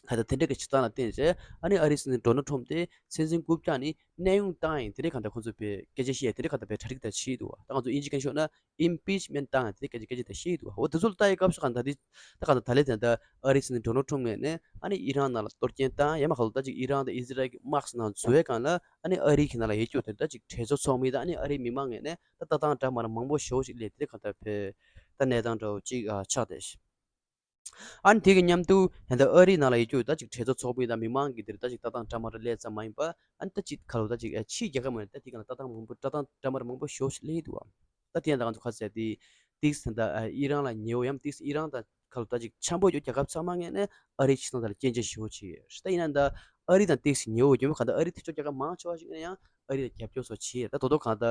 ད་ལྟ་དེ་འདྲ་གི་བྱེད་སྟངས་ལ་བརྟེན་བྱས་ཨ་ནི་ཨ་རིའི་སྲིད་འཛིན་ཌོ་ནལ་ཊམ་དེ་སྲིད་འཛིན་རྐུབ་བཀྱག་ནས་གནས་དབྱུང་བཏང་ཡིན་དེ་འདྲའི་གང་ལྟར་ཁོང་ཚོས་པའི་སྐད་ཆ་བཤད་དེ་འདྲའི་གང་ལྟར་པའི་གྲ་སྒྲིག་དང་བྱས་འདུག་བ། ད་ང་ཚོ་དབྱིན་ཇི་སྐད་ཤོད་ན་ཨིམ་པིཆ་མེན་ཊི་བཏང་ཡིན་དེ་འདྲའི་སྐད་ཆ་སྐད་ཆ་དང་བཤད་འདུག་བ། འོ་དེ་ཚོ་ལ་ལྟ་ཡི་སྐབས་སུ་གང་ལྟར་དེ་ད་གང་ལྟར་ད་ལས་དེ་ད་ཨ་རིའི་སྲིད་འཛིན་ཌོ་ནལ་ཊམ་ངོས་ནས་ཨ་ནི་ཨི་རན་ནང་ལ་གཏོར་སྐྱོན་བཏང་ཡ་མ་ག་ལོ་ད་ཅིག་ཨི་རན་དང་ཨི་ཟི་རལ་གྱི་དམག་སྣ་འཛུལ་བའི་སྒང་ལ་ཨ་ནི་ཨ་རིའི་གི་ནང་ལ་ཡོད་རྒྱུ་དེ་ད་ཅིག་གྲོས་ཚོགས་ཚོགས་མི་དང་ཨ་ནི་ཨ་རིའི་མི་མང་ངོས་ནས་ད་ལྟ་སྟངས་འདྲ་མ་འདྲ་མང་པོ་ཞེ་པོ་ཞིག་སླེབས་དེ་འདྲའི་གང་ལྟར་པའི་ད་གནས་སྟངས་འདྲ་བོ་ཅིག་ཆགས་བསྡད་ཤག་ཨ་ནི་དེ་གི་མཉམ་དུ་ད་ལྟ་ཨ་རིའི་ནང་ལ་ཡོད་རྒྱུ་ད་ཅིག་གྲོས་ཚོགས་ཚོགས་མི་དང་མི་མང་གི་དེར་ད་ཅིག་ལྟ་སྟངས་འདྲ་མ་འདྲ་སླེབས་ཙམ་མ་ཡིན་པ་ཨ་ནི་ད་ཅིག་ག་ལོ་ད་ཅིག་ཕྱིའི་རྒྱལ་ཁབ་མ་ནས་ད་དེ་ག་ལ་ལྟ་སྟངས་མང་པོ་ལྟ་སྟངས་འདྲ་མ་འདྲ་མང་པོ་ཞེ་པོ་ཞིག་སླེབས་འདུག་བ། ད་དེ་ཡང་ད་ང་ཚོ་ཁ་ཟས་དེ་ཏིག་ད་ལྟ་ཨི་རན་ལ་ཉེ་བོ་ཡང་ཏིག་ཨི་རན་ད་ག་ལོ་ད་ཅིག་འཆམ་པོ་ཡོད་རྒྱལ་ཁབ་ཚང་མ་ངོས་ནས་ཨ་རིའི་ཕྱི་ནང་དང་ལ་སྐྱོན་བརྗོད་ཞེ་པོ་བྱས་ཡོད། ད་ཡིན་ན་ད་ཨ་རི་དང་ཏིག་ཉེ་བོ་ཡོད་མེད་ག་ད་ཨ་རི་ཐེ་ཆོག་རྒྱལ་ཁབ་མང་ཆེ་བ་ཞིག་ཡིན་ན་ཡང་ཨ་རི་ལ་རྒྱབ་སྐྱོར་སོགས་བྱས་ཡོད། ད་དོ་དོ་གང་ད་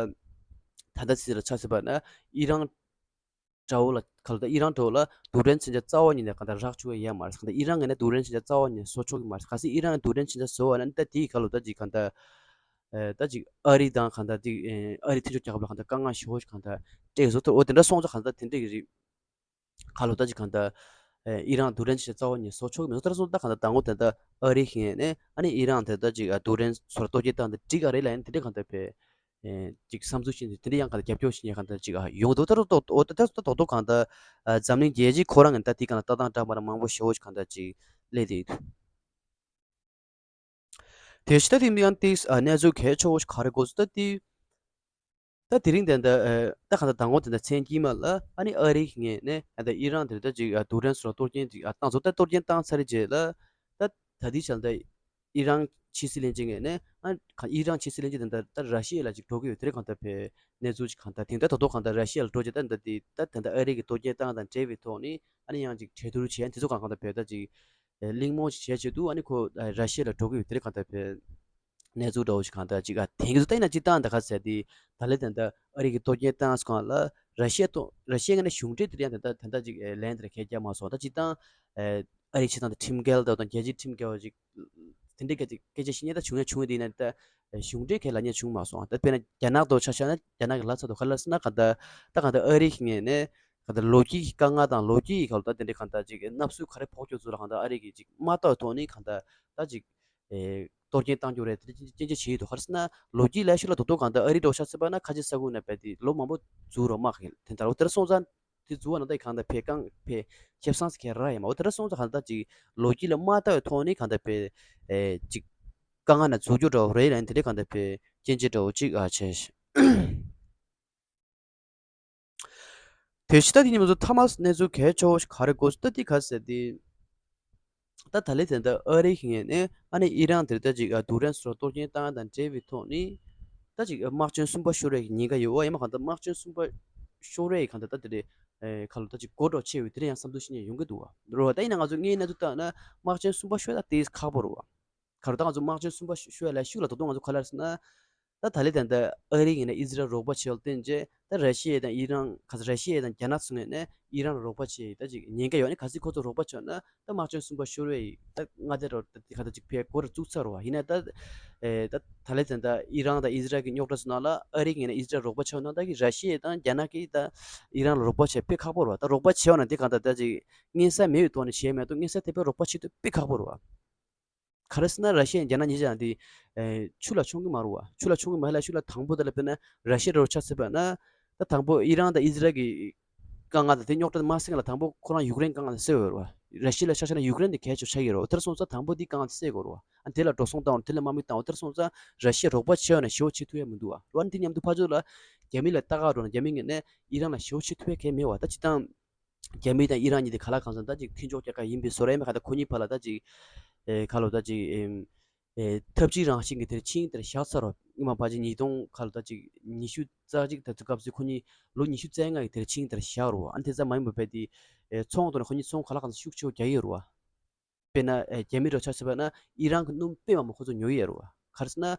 ད་ལྟ་ཚིག་ལ་ཆ་བཞག་པ་ན་ཨི་རན་དགྲ་བོ་ལ་ག་ལོ་ད་ཨི་རན་དགྲ་བོ་ལ་རྡུལ་ཕྲན་མཚོན་ཆ་རྩ་བ་ཉིད་ནས་གང་ལྟར་རག་ཆོག་གི་ཡོད་མ་རེད། གང་ལྟར་ཨི་རན་ངོས་ནས་རྡུལ་ཕྲན་མཚོན་ཆ་རྩ་བ་ཉིད་ནས་བཟོ་ཆོག་གི་མ་རེད། གལ་སྲིད་ཨི་རན་རྡུལ་ཕྲན་མཚོན་ཆ་བཟོ་བ་ན་ད་དེའི་ག་ལོ་ད་ཅིག་གང་ལྟར་ཨེ་ད་ཅིག་ཨ་རི་དང་གང་ལྟར་ཅིག་ཨེ་ཨ་རི་ཐེ་ཆོག་རྒྱལ་ཁབ་ལ་གང་ལྟར་དཀའ་ངལ་ཞེ་པོ་ཞིག་གང་ལྟར་སྤྲད་བཟོ་ཐུབ། འོ་དེ་འདྲ་སོང་ཙང་གང་ལྟར་དེ་འདྲ་གི་རིགས་ག་ལོ་ད་ཅིག་གང་ལྟར་ཨེ་ཨི་རན་རྡུལ་ཕྲན་མཚོན་ཆ་རྩ་བ་ཉིད་ནས་བཟོ་ཆོག་གི་མེད། བཟོ་ཐུབ་སོང་ད་གང་ལྟར་དང་པོ་དེ་ལྟར་ཨ་རི་ཞིག་ནས་ཨ་ནི་ཨི་རན་དེ་ལྟར་ཅིག་རྡུལ་ཕྲན་ཚོར་གཏོར་སྐྱོན་བཏང་དེ་འགྲིག་ག་རེད་ལབ་ཡིན་དེ་འདྲ་གང་ལྟར་བས། ཨེ་ཅིག་བསམ་ཚུལ་བྱས་ནས་དེ་འདྲ་ཡང་གང་ལྟར་རྒྱབ་སྐྱོར་བྱེད་མཁན་གང་ལྟར་ཅིག་ཡོང་འདུག་ད་རུང་ཏོག་ཏོག་ད་ཏོག་ཏོག་གང་ལྟར་འཛམ་གླིང་རྒྱལ་སྤྱི་ཁོ་རང་གི་ད་དེ་གང་ལྟར་ལྟ་སྟངས་འདྲ་མ་འདྲ་མང་པོ་ཞེ་པོ་ཞིག་གང་ལྟར་ཅིག་སླེབས་བསྡད་ཡོད་འདུག་དེ་བཞིན་ད་དེ་ཡང་ཏིག་གནས་ཚུལ་གལ་ཆེ་བོ་ཞིག་ག་རེ་གོ་སོང་ད་དེ། ད་དེ་རིང་དེ་འདྲ་ད་གང་ལྟར་དང་པོ་དེ་འདྲ་མཚན་དཀྱིལ་མ་ལ་ཨ་ནི་ཨ་རིའི་ངོས་ནས་ད་ལྟ་ཨི་རན་དེ་ལྟ་ཅིག་རྡུལ་ཕྲན་སོགས་གཏོར་སྐྱོན་ཅིག་བཏང་སོང་། ད་གཏོར་སྐྱོན་བཏང་ཚར་རྗེས་ལ་ད་ད་ལྟའི་ཆར་ད་ཨི་རན་ ཕྱི་སྲིད་བློན་ཆེན་ངོས་ནས་ཨ་ཁ་ཨི་རན་ཕྱི་སྲིད་བློན་ཆེན་དེ་འདྲ་ད་ར་ཤི་ཡ་ལ་ཅིག་འགྲོ་གི་ཡོད་དེ་རེད། གང་ལྟར་བས་གནས་ཚུལ་ཅིག་གང་ལྟར་དེང་ད་ད་དུང་གང་ལྟར་ར་ཤི་ཡ་ལ་འགྲོ་རྒྱུ་ད་འདི་དེ་ད་ད་ལྟ་ཨ་རི་གི་གཏོར་སྐྱོན་བཏང་དང་འབྲེལ་བའི་ཐོག་ནས་ཨ་ནི་ཡང་ཅིག་གྲོས་བསྡུར་བྱས་དེ་ཚོ་གང་གང་ལྟར་བས་ད་ཅིག་གླེང་མོལ་ཅིག་བྱས་བྱས་འདུག་ཨ་ནི་ཁོ་ར་ཤི་ཡ་ལ་འགྲོ་གི་ཡོད་དེ་རེད། གང་ལྟར་བས་གནས་ཚུལ་འདྲ་བོ་ཞིག་གང་ལྟར་ཅིག་ཨ་དེང་གི་ཚོ་ལྟ་ཡིན་ན་སྤྱིར་བཏང་ད་ག་ཟེར་དེ་ད་ལས་ད་ལྟ་ཨ་རི་གི་གཏོར་སྐྱོན་བཏང་སོང་ལ་ར་ཤི་ཡ་གཏོར་ར་ཤི་ཡ་ངོས་ནས་གཞུང་འབྲེལ་དེ་ཡང་ད་ལྟ་ད་ལྟ་ཅིག་ལན་དེར་ཁས་བརྒྱབ་མ་སོང་། ད་སྤྱིར་བཏང་ཨ་རི་ཕྱི་ནང་དུ་ཁྲིམས་འགལ་དང་རྒྱལ་སྤྱིའི་ཁྲིམས་འགལ་བ་ཅིག་དེ་འདྲའི་སྐད་ཆ་སྐད་ཆ་བཤད་མཁན་ད་བྱུང་ཡ་བྱུང་ཡ་དེ་ཡིན་ན་ད་གཞུང་འབྲེལ་གང་ལབ་མཁན་བྱུང་མ་སོང་། ད་དཔེར་ན་རྒྱ་ནག་ཏུ་ཆ་བཞག་ན་རྒྱ་ནག་གི་ལབ་ཚད་དུ་ག་རེ་ལབ་ཟེར་ན་གང་ལྟར་ད་གང་ལྟར་ཨ་རི་གི་ངོས་ནས་གང་ལྟར་ལོ་རྒྱུས་ཀྱི་དཀའ་ངལ་དང་ལོ་རྒྱུས་ཀྱི་སྐོར་ལ་ད་དེ་འདྲའི་གང་ལྟར་ཅིག་གནམ་གཤིས་ག་རེ་ཕོག་ཐུག་ཚུལ་ལ་གང་ལྟར་ཨ་རི་གིས་ཅིག་མ་བལྟ་བའི་ཐོག་ནས་གང་ལྟར་ད་ཅིག་ཨེ་གཏོར་སྐྱོན་བཏང་རྒྱུ་རེད། དེ་འདྲ་སྐྱོན་བརྗོད་བྱེད་ཀྱི་འདུག་ག་རེ་ཟེར་ན་ལོ་རྒྱུས་ལ་ཤུགས་ལ་དོ་དོ་གང་ལྟར་ཨ་རི་འདྲ་བོ་ཆ་བཞག་པ་ན་ཁ་ཆེ་ས་ཁུལ་ན་བས་དེ་ལོ་མང་པོ་འཛུགས་རོགས་མ་གི་དེ་འདྲ་བོ་དེར་སོང་ཙང་དེ་འཛུགས་པ་ན་ད་གང་ལྟར་བས་གང་བས་ཁེ་བཟང་ཟེར་མཁན་རག་ཡོད་མ་འོ་དེར་སོང་ཙང་གང་ལྟར་ཅིག་ལོ་རྒྱུས་ལ་མ་བལྟ་བའི་ཐོག་ནས་གང་ལྟར་བས་ཨེ་ཅིག་དཀའ་ངལ་ན་འཛུགས་རྒྱུ་འདྲ་བོ་རེད་ལ་དེ་འདྲའི་གང་ལྟར་བས་སྐྱོན་བརྗོད་འདྲ་བོ་ཅིག་ཨ་བྱས། དེ་ཕྱི་ད་དེ་ཉིན་མོ་ཚོ་ཐ་མ་གནས་ཚུལ་གལ་ཆེ་བོ་ཞིག་ག་རེ་དགོས་སུ་ད་དེ་ག་ཟེར་དེ། ད་ད་ལེ་དེ་འདྲ་ཨ་རི་གི་ངོས་ནས་ཨ་ནི་ཨི་རན་དེར་ད་ཅིག་ཨ་རྡུལ་ཕྲན་སོགས་གཏོར་སྐྱོན་བཏང་དང་འབྲེལ་བའི་ཐོག་ནས་ད་ཅིག་དམག་ཆེན་གསུམ་པ་ཤོར་བའི་ཉེན་ཁ་ཡོད་བ་ཡིན་མ་གང་ལྟར་དམག་ཆེན་གསུམ་པ་ཤོར་བའི་གང་ལྟར་ད་དེ་རེད། ཁ་ལོ་ད་ཅིག་གོ་འགྲོ་ཆེ་བའི་དེ་རེད་ཡང་བསམ་ཚུལ་ཤེས་ཉེན་ཡོང་གི་འདུག་བ་རོ། ད་ཡིན་ན་ང་ཚོ་ངའི་གནས་ཚུལ་ལྟར་ན་དམག་ཆེན་གསུམ་པ་ཤོར་ད་དེ་ཁག་པོ་རེད་བ། ག་རེ་ད་ང་ཚོ་དམག་ཆེན་གསུམ་པ་ཤོ་ཤོ་ཡ་ལ་ཤུགས་ལ་དོ་དོ་ང་ཚོ་ག་ལ་ཟེར་ན། ད་ད་ལེ་ད་ལྟ་ཨ་རི་ཡིན་ན་ཨི་ཟི་རལ་རོགས་པ་བྱེད་ལ་བརྟེན་རྗེས་ད་ར་ཤི་ཡ་དང་ཨི་རན་ག་ཚོད་ར་ཤི་ཡ་དང་རྒྱ་ནག་ཚོ་ངོས་ནས་ཨི་རན་ལ་རོགས་པ་བྱེད་ད་ཅིག་ཉེན་ཁ་ཡོད་ནི་ག་ཚོད་ཁོ་ཚོ་རོགས་པ་བྱས་ན་ད་དམག་ཆེན་གསུམ་པ་ཤོར་བའི་ད་མངའ་སྡེ་རོ་ད་ག་ད་ཅིག་ཕེ་གོ་ར་བཙུགས་ཚར་རོ་བ་ཡིན་ན་ད་ཨེ་ད་ད་ལེ་ད་ལྟ་ཨི་རན་དང་ཨི་ཟི་རལ་གྱི་རྙོག་དྲ་ཚོ་ནང་ལ་ཨ་རི་ངོས་ནས་ཨི་ཟི་རལ་རོགས་པ་བྱས་ན་ད་གི་ར་ཤི་ཡ་དང་རྒྱ་ནག་གིས་ད་ཨི་རན་ལ་རོགས་པ་བྱེད་དཔེ་ཁག་པོ་རོ་བ། ད་རོགས་པ་བྱས་ན་དེ་ག་ད་ད་ཅིག་མངོན་གསལ་མེད་པའི་ཐོག་ནས་བྱས་མེད་དུ་མངོན་གསལ་དེ་དཔེ་རོགས་པ་བྱེད་དུས་དཔེ་ཁག་པོ་རོ་བ། ག་རེ་ཟེར་ན་ར་ཤི་ཡ་རྒྱ་ནག་གཉིས་ཆ་འདི་ཆུ་ལ་མཆོང་གི་མ་རུང་བ། ཆུ་ལ་མཆོང་གི་མ་ལ་ཆུ་ལ་དང་པོ་དེ་ལ་དཔེར་ན་ར་ཤི་ཡ་རོ་ཆ་ཟེར་བ་ན་ད་དང་པོ་ཨི་རན་དང་ཨི་ཟི་རལ་གྱི་དཀའ་ངལ་དང་དེ་རྙོག་དྲ་མ་སེང་ལ་དང་པོ་ཁོ་རང་ཡུཀ་རེན་དཀའ་ངལ་དེ་སེལ་བ་རེད་བ། ར་ཤི་ཡ་ལ་ཆ་བཞག་ན་ཡུཀ་རེན་དེ་གལ་ཆེ་ཆགས་ཀྱི་རེད་བ། དེར་སོང་ཙང་དང་པོ་དེ་དཀའ་ངལ་དེ་སེལ་དགོས་རེད་བ། ཨ་དེ་ལ་འགྲོ་སོང་བཏང་བ་དེ་ལ་དམག་མི་བཏང་བ་དེར་སོང་ཙང་ར་ཤི་ཡ་རོགས་པ་བྱས་ཡོད་ན་ཞེ་པོ་བྱེད་ཐུབ་ཡ་མི་འདུག་བ། རེད་བ། ཨ་ནི་དེ་མཉམ་དུ་ཕར་ཕྱོགས་ལ་རྒྱ་མི་ལ་ལྟ་ག་འགྲོ་ན་རྒྱ་མི་ངོས་ནས་ཨི་རན་ལ་ཞེ་པོ་བྱེད་ཐུབ་ཡ་གལ་མེད་བ། ད་སྤྱིར་བཏང་རྒྱ་མི་དང་ཨི་རན་གཉིས་དེ་ག་ལ་གང་འཚམ་ད་ཅིག་མཐུན་ཕྱོགས་རྒྱལ་ཁབ་ཡིན་པའི་བཟོ་འདྲ་ཡིན་པ་ག་ད་ཁོ་གཉིས་བར་ལ་ད་ཅིག་ཨེ་ག་ལོ་ད་ཅིག་ཨེམ་ཨེ་འཐབ་ཇུས་རང་བཞིན་གྱི་དེར་ཆིངས་དེར་བཞག་ཚར་རོ། སྔོན་མ་ཕལ་ཆེར་ཉིས་སྟོང་ག་ལོ་ད་ཅིག་ཉི་ཤུ་རྩ་གཅིག་དེ་ཚོ་སྐབས་སུ་ཁོ་གཉིས་ལོ་ཉི་ཤུ་རྩ་ལྔ་གི་དེར་ཆིངས་དེར་བཞག་རོ། ཨ་ནི་དེ་ཙམ་མ་ཡིན་པ་བས་དེ་ཨེ་ཚོང་དུ་ན་ཁོ་གཉིས་ཚོང་ག་ལ་གང་འཚམ་ཤུགས་ཆེ་བོ་རྒྱག་གི་ཡོད་རོ། དཔེར་ན་ཨེ་རྒྱ་མི་རོ་ཆ་བཞག་པ་ན་ཨི་རན་གྱི་སྣུམ་དཔེ་མང་པོ་ཁོ་ཚོ་ཉོ་ཡི་ཡོད་རེད་བ། ག་རེ་ཟེར་ན་ཨེ་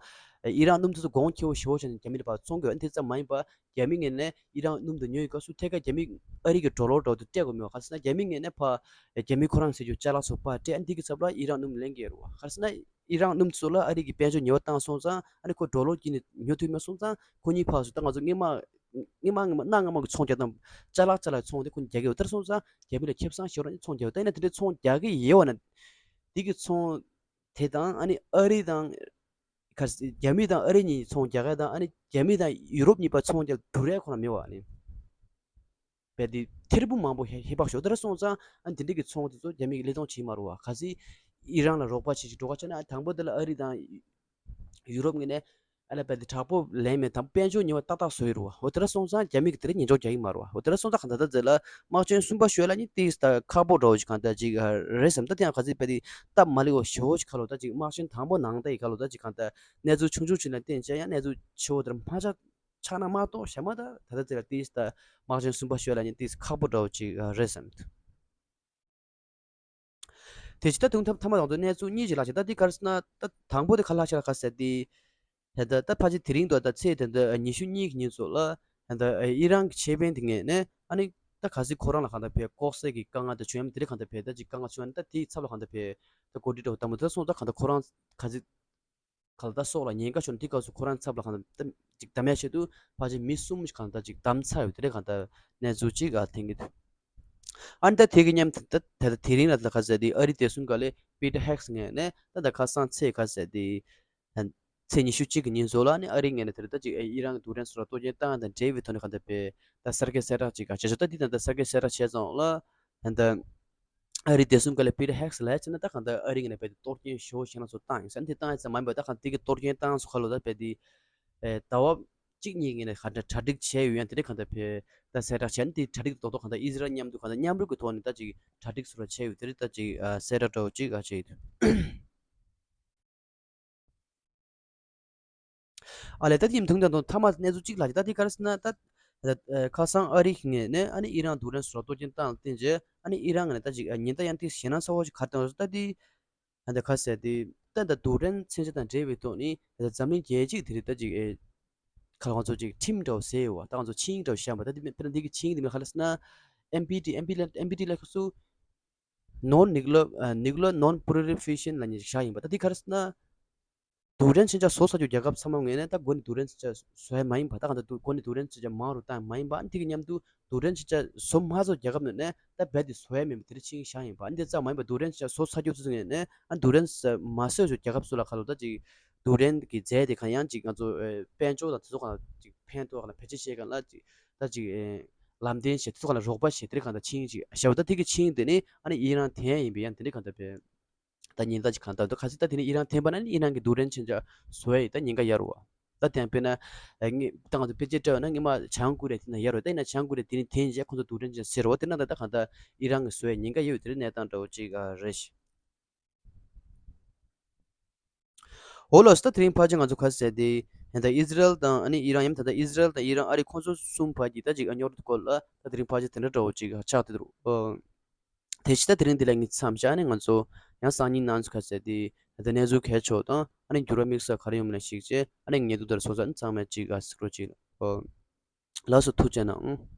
ཨི་རན་སྣུམ་དེ་ཚོ་གོང་ཁེ་པོ་ཞེ་པོ་བྱས་ནས་རྒྱ་མི་ལ་ཕར་བཙོང་གི་ཡོད། དེ་ཙམ་མ་ཡིན་པ་རྒྱ་མི་ངོས་ནས་ཨི་རན་སྣུམ་དེ་ཉོ་ཡི་སྐབས་སུ་ཐད་ཀར་རྒྱ་མི་ཨ་རི་གི་ཌོ་ལར་འདྲ་བོ་དེ་སྤྲད་དགོས་མེད་བ། ག་རེ་ཟེར་ན་རྒྱ་མི་ངོས་ནས་ཕར་ཨེ་རྒྱ་མི་ཁོ་རང་ཟེར་རྒྱུ་ཅ་ལག་ཚོ་ཕར་སྤྲད། ཨ་འདི་གི་ཚབ་ལ་ཨི་རན་སྣུམ་ལེན་གི་ཡོད་རེད་བ། ག་རེ་ཟེར་ན་ཨི་རན་སྣུམ་ཚོ་ལ་ཨ་རི་གི་དཔལ་འབྱོར་ཉེས་པ་བཏང་སོང་ཙང་ཨ་ནི་ཁོ་ཌོ་ལར་བརྒྱུད་ནས་ཉོ་ཐུབ་མེད་སོང་ཙང་ཁོ་གཉིས་ཕར་ཚུར་ད་ང་ཚོ་སྔོན་མ་སྔོན་མ་སྔོན་མ་གནའ་སྔ་མོ་གི་ཚོང་རྒྱག་སྟངས་ཅ་ལག་ཅ་ལག་ཚོང་དེ་ཁོ་རྒྱག་གི་ཡོད། དེར་སོང་ཙང་རྒྱ་མི་ལ་ཁེ་བཟང་ཞེ་པོ་རང་ཚོང་རྒྱག་ཡོད། ད་ཡིན་ན་དེ་འདྲའི་ཚོང་རྒྱག་གི་ཡོད་བ་ན་དེ་གི་ཚོང་དེ་དང་ཨ་ནི་ཨ་རི་དང་ག་རེ་རྒྱ་མི་དང་ཨ་རི་གཉིས་ཚོང་རྒྱག་ཡ་དང་ཨ་ནི་རྒྱ་མི་དང་ཡུ་རོབ་གཉིས་བར་ཚོང་རྒྱག་བསྡུར་ཡ་ཁོ་རང་མེད་བ་ནི། བས་དེ་ཐེར་འབུམ་མང་པོ་ཧེ་ཧེ་བག་ཞོག་དེར་སོང་ཙང་ཨ་ནི་དེ་འདྲའི་གི་ཚོང་དེ་ཚོ་རྒྱ་མི་གི་ལེགས་མཐོང་བྱེད་མ་རུང་བ། གལ་སྲིད་ཨི་རན་ལ་རོགས་པ་བྱེད་ཅིག་འགྲོ་ག་བྱས་ན་ཨ་དང་པོ་དེ་ལ་ཨ་རི་དང་ཡུ་རོབ་ངོས་ནས་ཨ་ལ་པ་དེ་དྲག་པོ་ལེན་མེད་དམ་དཔལ་འབྱོར་ཉེས་པ་ཏག་ཏག་བཟོ་ཡི་རུ་བ། འོ་དེ་འདྲ་སོང་ཙང་རྒྱ་མི་གི་དེ་རིང་ཉེན་འཇོག་རྒྱག་གི་མ་རུ་བ། འོ་དེ་འདྲ་སོང་ཙང་གང་ལྟར་ད་ཛེ་ལ་དམག་ཆེན་གསུམ་པ་ཤོད་ལ་ནི་ཏིས་ད་ཁག་པོ་འདྲ་བོ་ཞིག་གང་ལྟར་ཅིག་རེད་བསམ། ད་དེ་ཡང་ག་ཚིག་པ་དེ་སྟབས་མ་ལེགས་བོ་ཞེ་བོ་ཞིག་ག་ལོ་ད་ཅིག་དམག་ཆེན་དང་པོ་ནང་ད་ཡི་ག་ལོ་ད་ཅིག་གང་ལྟར་གནས་ཚུལ་ཆུང་ཆུང་ཞིག་ལ་བརྟེན་བྱས་ཡང་གནས་ཚུལ་ཆེ་བོ་དེར་མ་ཆགས་ཆགས་ན་མ་གཏོགས་བྱས་མ་ད་ད་ད་ཛེ་ལ་ཏིས་ད་དམག་ཆེན་གསུམ་པ་ཤོད་ལ་ནི་ཏིས་ཁག་པོ་འདྲ་བོ་ཅིག་རེད་བསམ། དེ་ཕྱི་ད་དུང་ཐ་ཐ་མ་དང་དུ་གནས་ཚུལ་གཉིས་ཅིག་ལ་ཕྱིན། ད་འདི་ག་རེ་ཟེར་ན་ད་དང་པོ་དེ་ག་ལ་ཕྱིན་ལ་ག་ཟེར་དེ། ད་ད་ད་ཕལ་ཆེར་དེ་རིང་དུ་ད་ཚེས་དེ་འདི་ཉི་ཤུ་གཉིས་ཀྱི་ཉིན་ཚོ་ལ་ད་ཨི་རན་གྱི་ཆེད་དཔོན་དེ་ངོས་ནས་ཨ་ནི་ད་ག་ཟིག་ཁོ་རང་ལ་གང་ལྟར་བས་ལྐོག་ཟ་གི་དཀའ་ངལ་དེ་བྱུང་ཡམ་དེ་རིང་གང་ལྟར་བས་ད་ཅིག་དཀའ་ངལ་བྱུང་ཡ་ནི་ད་དེའི་ཚབ་ལ་གང་ལྟར་བས་ད་གོ་སྒྲིག་འདྲ་བོ་དང་པོ་དེ་སོང་ད་གང་ལྟར་ཁོ་རང་ག་ཟིག་ག་ལ་ད་སྲོག་ལ་ཉེན་ཁ་བྱུང་དེ་སྐབས་སུ་ཁོ་རང་ཚབ་ལ་གང་ལྟར་ཅིག་གདམ་ཡ་ཆེད་དུ་ཕལ་ཆེར་མི་གསུམ་ཞིག་གང་ལྟར་ཅིག་གདམ་ཚར་ཡོད་དེ་རེད། གང་ལྟར་གནས་ཚུལ་ཅིག་ཨ་ཐེངས་ཀྱི་ཨ་ནི་ད་དེ་གི་མཉམ་དུ་ད་ད་དེ་རིང་ལ་ད་ག་ཟེར་དེ་ཨ་རི་བདེ་སྲུང་ག་ལས་པི་ཏར་ཧེག་སི་ངོས་ནས་ད་ད་ཁ་སང་ཚེས་ག་ཟེར་དེ་ཚེས་ཉི་ཤུ་གཅིག་གི་ཉིན་ཚོ་ལ་ནི་ཨ་རི་ངོས་ནས་དེ་རེད་ད་ཅིག་ཨི་རན་གྱི་རྡུལ་ཕྲན་སོགས་ལ་གཏོར་སྐྱོན་བཏང་དང་འབྲེལ་བའི་ཐོག་ནས་གང་ལྟར་བས་ད་གསར་འགོད་གསལ་བསྒྲགས་ཅིག་ག་བྱས་ཆོག་ད་འདི་ད་ད་གསར་འགོད་གསལ་བསྒྲགས་བྱས་ཙང་ལ་ད་ད། ཨ་རི་བདེ་སྲུང་ག་ལས་པི་ཏར་ཧེག་སི་ལབ་ཡ་ཅིག་ན་ད་གང་ལྟར་ཨ་རི་ངོས་ནས་བས་ཏེ་གཏོར་སྐྱོན་ཞེ་པོ་ཞིག་ང་ཚོ་བཏང་ཡིན་ཟེར་དེ་བཏང་ཡིན་ཟེར་མ་ཡིན་པ་ད་གང་དེ་གི་གཏོར་སྐྱོན་བཏང་སོ་ག་ལོ་ད་བས་དེ་ཨེ་ཟླ་བ་གཅིག་གཉིས་ངོས་ནས་ག་འདྲ་གྲ་སྒྲིག་བྱས་ཡོད་ཡང་དེ་རིང་གང་ལྟར་བས་ད་གསལ་བསྒྲགས་བྱས་ན་དེ་གྲ་སྒྲིག་རྡོག་རྡོག་གང་ལྟར་ཨི་ཟི་རལ་མཉམ་དུ་གང་ལྟར་མཉམ་རུབ་ཀྱི་ཐོག་ནས་ད་ཅིག་གྲ་སྒྲིག་སོ་ར་བྱས་ཡོད་དེ་རིང་ད་ཅིག་ཨ་གསལ་བསྒྲགས་འདྲ་བོ་ཅིག་ཨ་བྱས་ཡོད། ཨ་ལས་ད་དེ་ཡིན་མཐོང་དང་མཐོང་མཐའ་མ་གནས་ཚུལ་གཅིག་ལ་ཅིག་ད་དེ་ག་རེ་ཟེར་ན་ད། ད་ཁ་སང་ཨ་རི་གི་ངོས་ནས་ཨ་ནི་ཨི་རན་རྡུལ་ཕྲན་སོགས་གཏོར་སྐྱོན་བཏང་ལ་བརྟེན་རྗེས་ཨ་ནི་ཨི་རན་ངོས་ནས་ད་ཅིག་ཉེན་བརྡ་ཡང་ཏིག་ཞེད་སྣང་ཚ་བོ་ཞིག་ག་རེ་བཏང་ཡོད་ཟེར་ད་དེ། ཨ་ད་ག་ཟེར་དེ། ད་ད་རྡུལ་ཕྲན་མཚོན་ཆ་དང་འབྲེལ་བའི་ཐོག་ནས་ད་འཛམ་གླིང་རྒྱལ་སྤྱིའི་དེ་རིགས་ད་ཅིག་ཨེ། ཁ་ལ་ང་ཚོ་ཅིག་ཁྲིམས་འདྲ་བོ་ཟེར་ཡོད་བ། ད་ང་ཚོ་ཆིངས་འདྲ་བོ་བཞག་པ་ད་དེ་དཔེར་ན་འདི་གི་ཆིངས་དེ་མིན་ག་རེ་ཟེར་ན། ཨེན་པི་ཊི་ཨེན་པི་ལ་ཨེན་པི་ཊི་ལ་ཁ་སུ། Non nuclear ཨ། nuclear non proliferation ལབ་མཁན་ཞིག་བཞག་ཡིན་པ། ད་འདི་ག་རེ་ཟེར་ན། རྡུལ་ཕྲན་མཚོན་ཆ་བཟོ་ཚར་རྒྱུ་རྒྱལ་ཁབ་ཚང་མ་ངོས་ནས་ད་འགོ་ནས་རྡུལ་ཕྲན་མཚོན་ཆ་བཟོ་ཡ་མ་ཡིན་པ། ད་གང་ལྟར་འགོ་ནས་རྡུལ་ཕྲན་མཚོན་ཆ་མང་རུ་བཏང་ཡ་མ་ཡིན་པ། ཨ་ནི་དེ་གི་མཉམ་དུ་རྡུལ་ཕྲན་མཚོན་ཆ་བཟོ་མ་ཚར་རྒྱལ་ཁབ་ནང་ནས་ད་རྦད་དེ་བཟོ་ཡ་མིན་པ་དེ་འདྲ་ཆིངས་བཞག་ཡིན་པ། ཨ་ནི་དེ་ཙམ་མ་ཡིན་པ་རྡུལ་ཕྲན་མཚོན་ཆ་བཟོ་ཚར་རྒྱུ་ཚོ་ཚོ་ངོས་ནས་ཨ་རྡུལ་ཕྲན་མ་བཟོས་ཚོ་རྒྱལ་ཁབ་ཚོ་ལ་ཁ་ལོ་ད་ཅིག་རྡུལ་ཕྲན་གི་རྫས་དེ་གང་ཡང་ཅིག་ང་ཚོ་དཔལ་འབྱོར་དང་དེ་ཚོ་གང་ལ་ཅིག་ཕན་ཐོགས་གང་ལ་བེད་སྤྱོད་བྱེད་གང་ལ་ཅིག་ད་ཅིག་ལམ་སྟོན་བྱེད་དེ་ཚོ་གང་ལ་རོགས་པ་བྱེད་དེ་གང་ལྟར་ཆིངས་ཅིག་བཞག་པ། ད་དེ་གི་ཆིངས་དེ་ནི་ཨ་ནི་ཨི་རན་འཐེན་ཡིན་པའི་ཡང་དེ་འདྲ་གང་ལྟར་བས། ད་ཉེན་བརྡ་ཅིག་གང་ལྟར་འདུག་གལ་སྲིད་ད་དེ་ནི་ཨི་རན་འཐེན་པ་ན་ནི་ཨི་རན་གྱི་རྡུལ་ཕྲན་མཚོན་ཆ་བཟོ་ཡ་ཡི་ད་ཉེན་ཁ་ཡོད་རེད་བ། ད་དེ་ཡང་དཔེར་ན་ཨ་ངས་ད་ང་ཚོ་དཔེ་ཆ་བཀྲལ་བ་ན་སྔོན་མ་བྱང་ཀོ་རི་ཡ་དེ་ན་ཡོད་རེད། ད་ཡིན་ན་བྱང་ཀོ་རི་ཡ་དེ་ནི་འཐེན་རྗེས་ཁོང་ཚོ་རྡུལ་ཕྲན་མཚོན་ཆ་ཟེར་རོ། དེ་ན་ད་ད་གང་ལྟར་ཨི་རན་གྱི་བཟོ་ཡ་ཉེན་ཁ་ཡོད་དེ་རེད། གནས་སྟངས་འདྲ་བོ་ཅིག་ཨ་རེད་ཤག་འོ་ལགས་སོ། ད་དེ་རིང་ཕལ་ཆེར་ང་ཚོ་ག་རེ་ཟེར་དེ། ད་ཨི་ཟི་རལ་དང་ཨ་ནི་ཨི་རན། ཡང་ད་ལྟ་ཨི་ཟི་རལ་དང་ཨི་རན་ཨ་རི་ཁོང་ཚོ་གསུམ་བར་གྱི་ད་ཅིག་ཨ་རྙོག་དྲ་སྐོར་ལ་ད་དེ་རིང་ཕལ་ཆེར་དེ་འདྲ་འདྲ་བོ་ཅིག་ཆགས་བསྡད་འདུག་ཨ། དེ་བཞིན་ད་དེ་རིང་འདི་ལ་ངས་མཚམས་བཞག་ནས་ང་ཚོ་ཡང་སང་ཉིན་གནངས་ཚེ་ག་རེ་ཟེར་དེ་ད་ལྟ་གནས་ཚུལ་གལ་ཆེ་བ་དང་ཨ་ནི་འགྱུར་བ་དམིགས་བསལ་ག་རེ་ཡོང་མིན་ལ་གཞིགས་བྱས་ཨ་ནི་ཉེ་དུ་དར་སོང་ཙང་ཚང་མས་ཅིག་ཨ་གཟིགས་རོགས་གྱིས། ཨ། ལགས་སོ། ཐུགས་རྗེ་གནང་།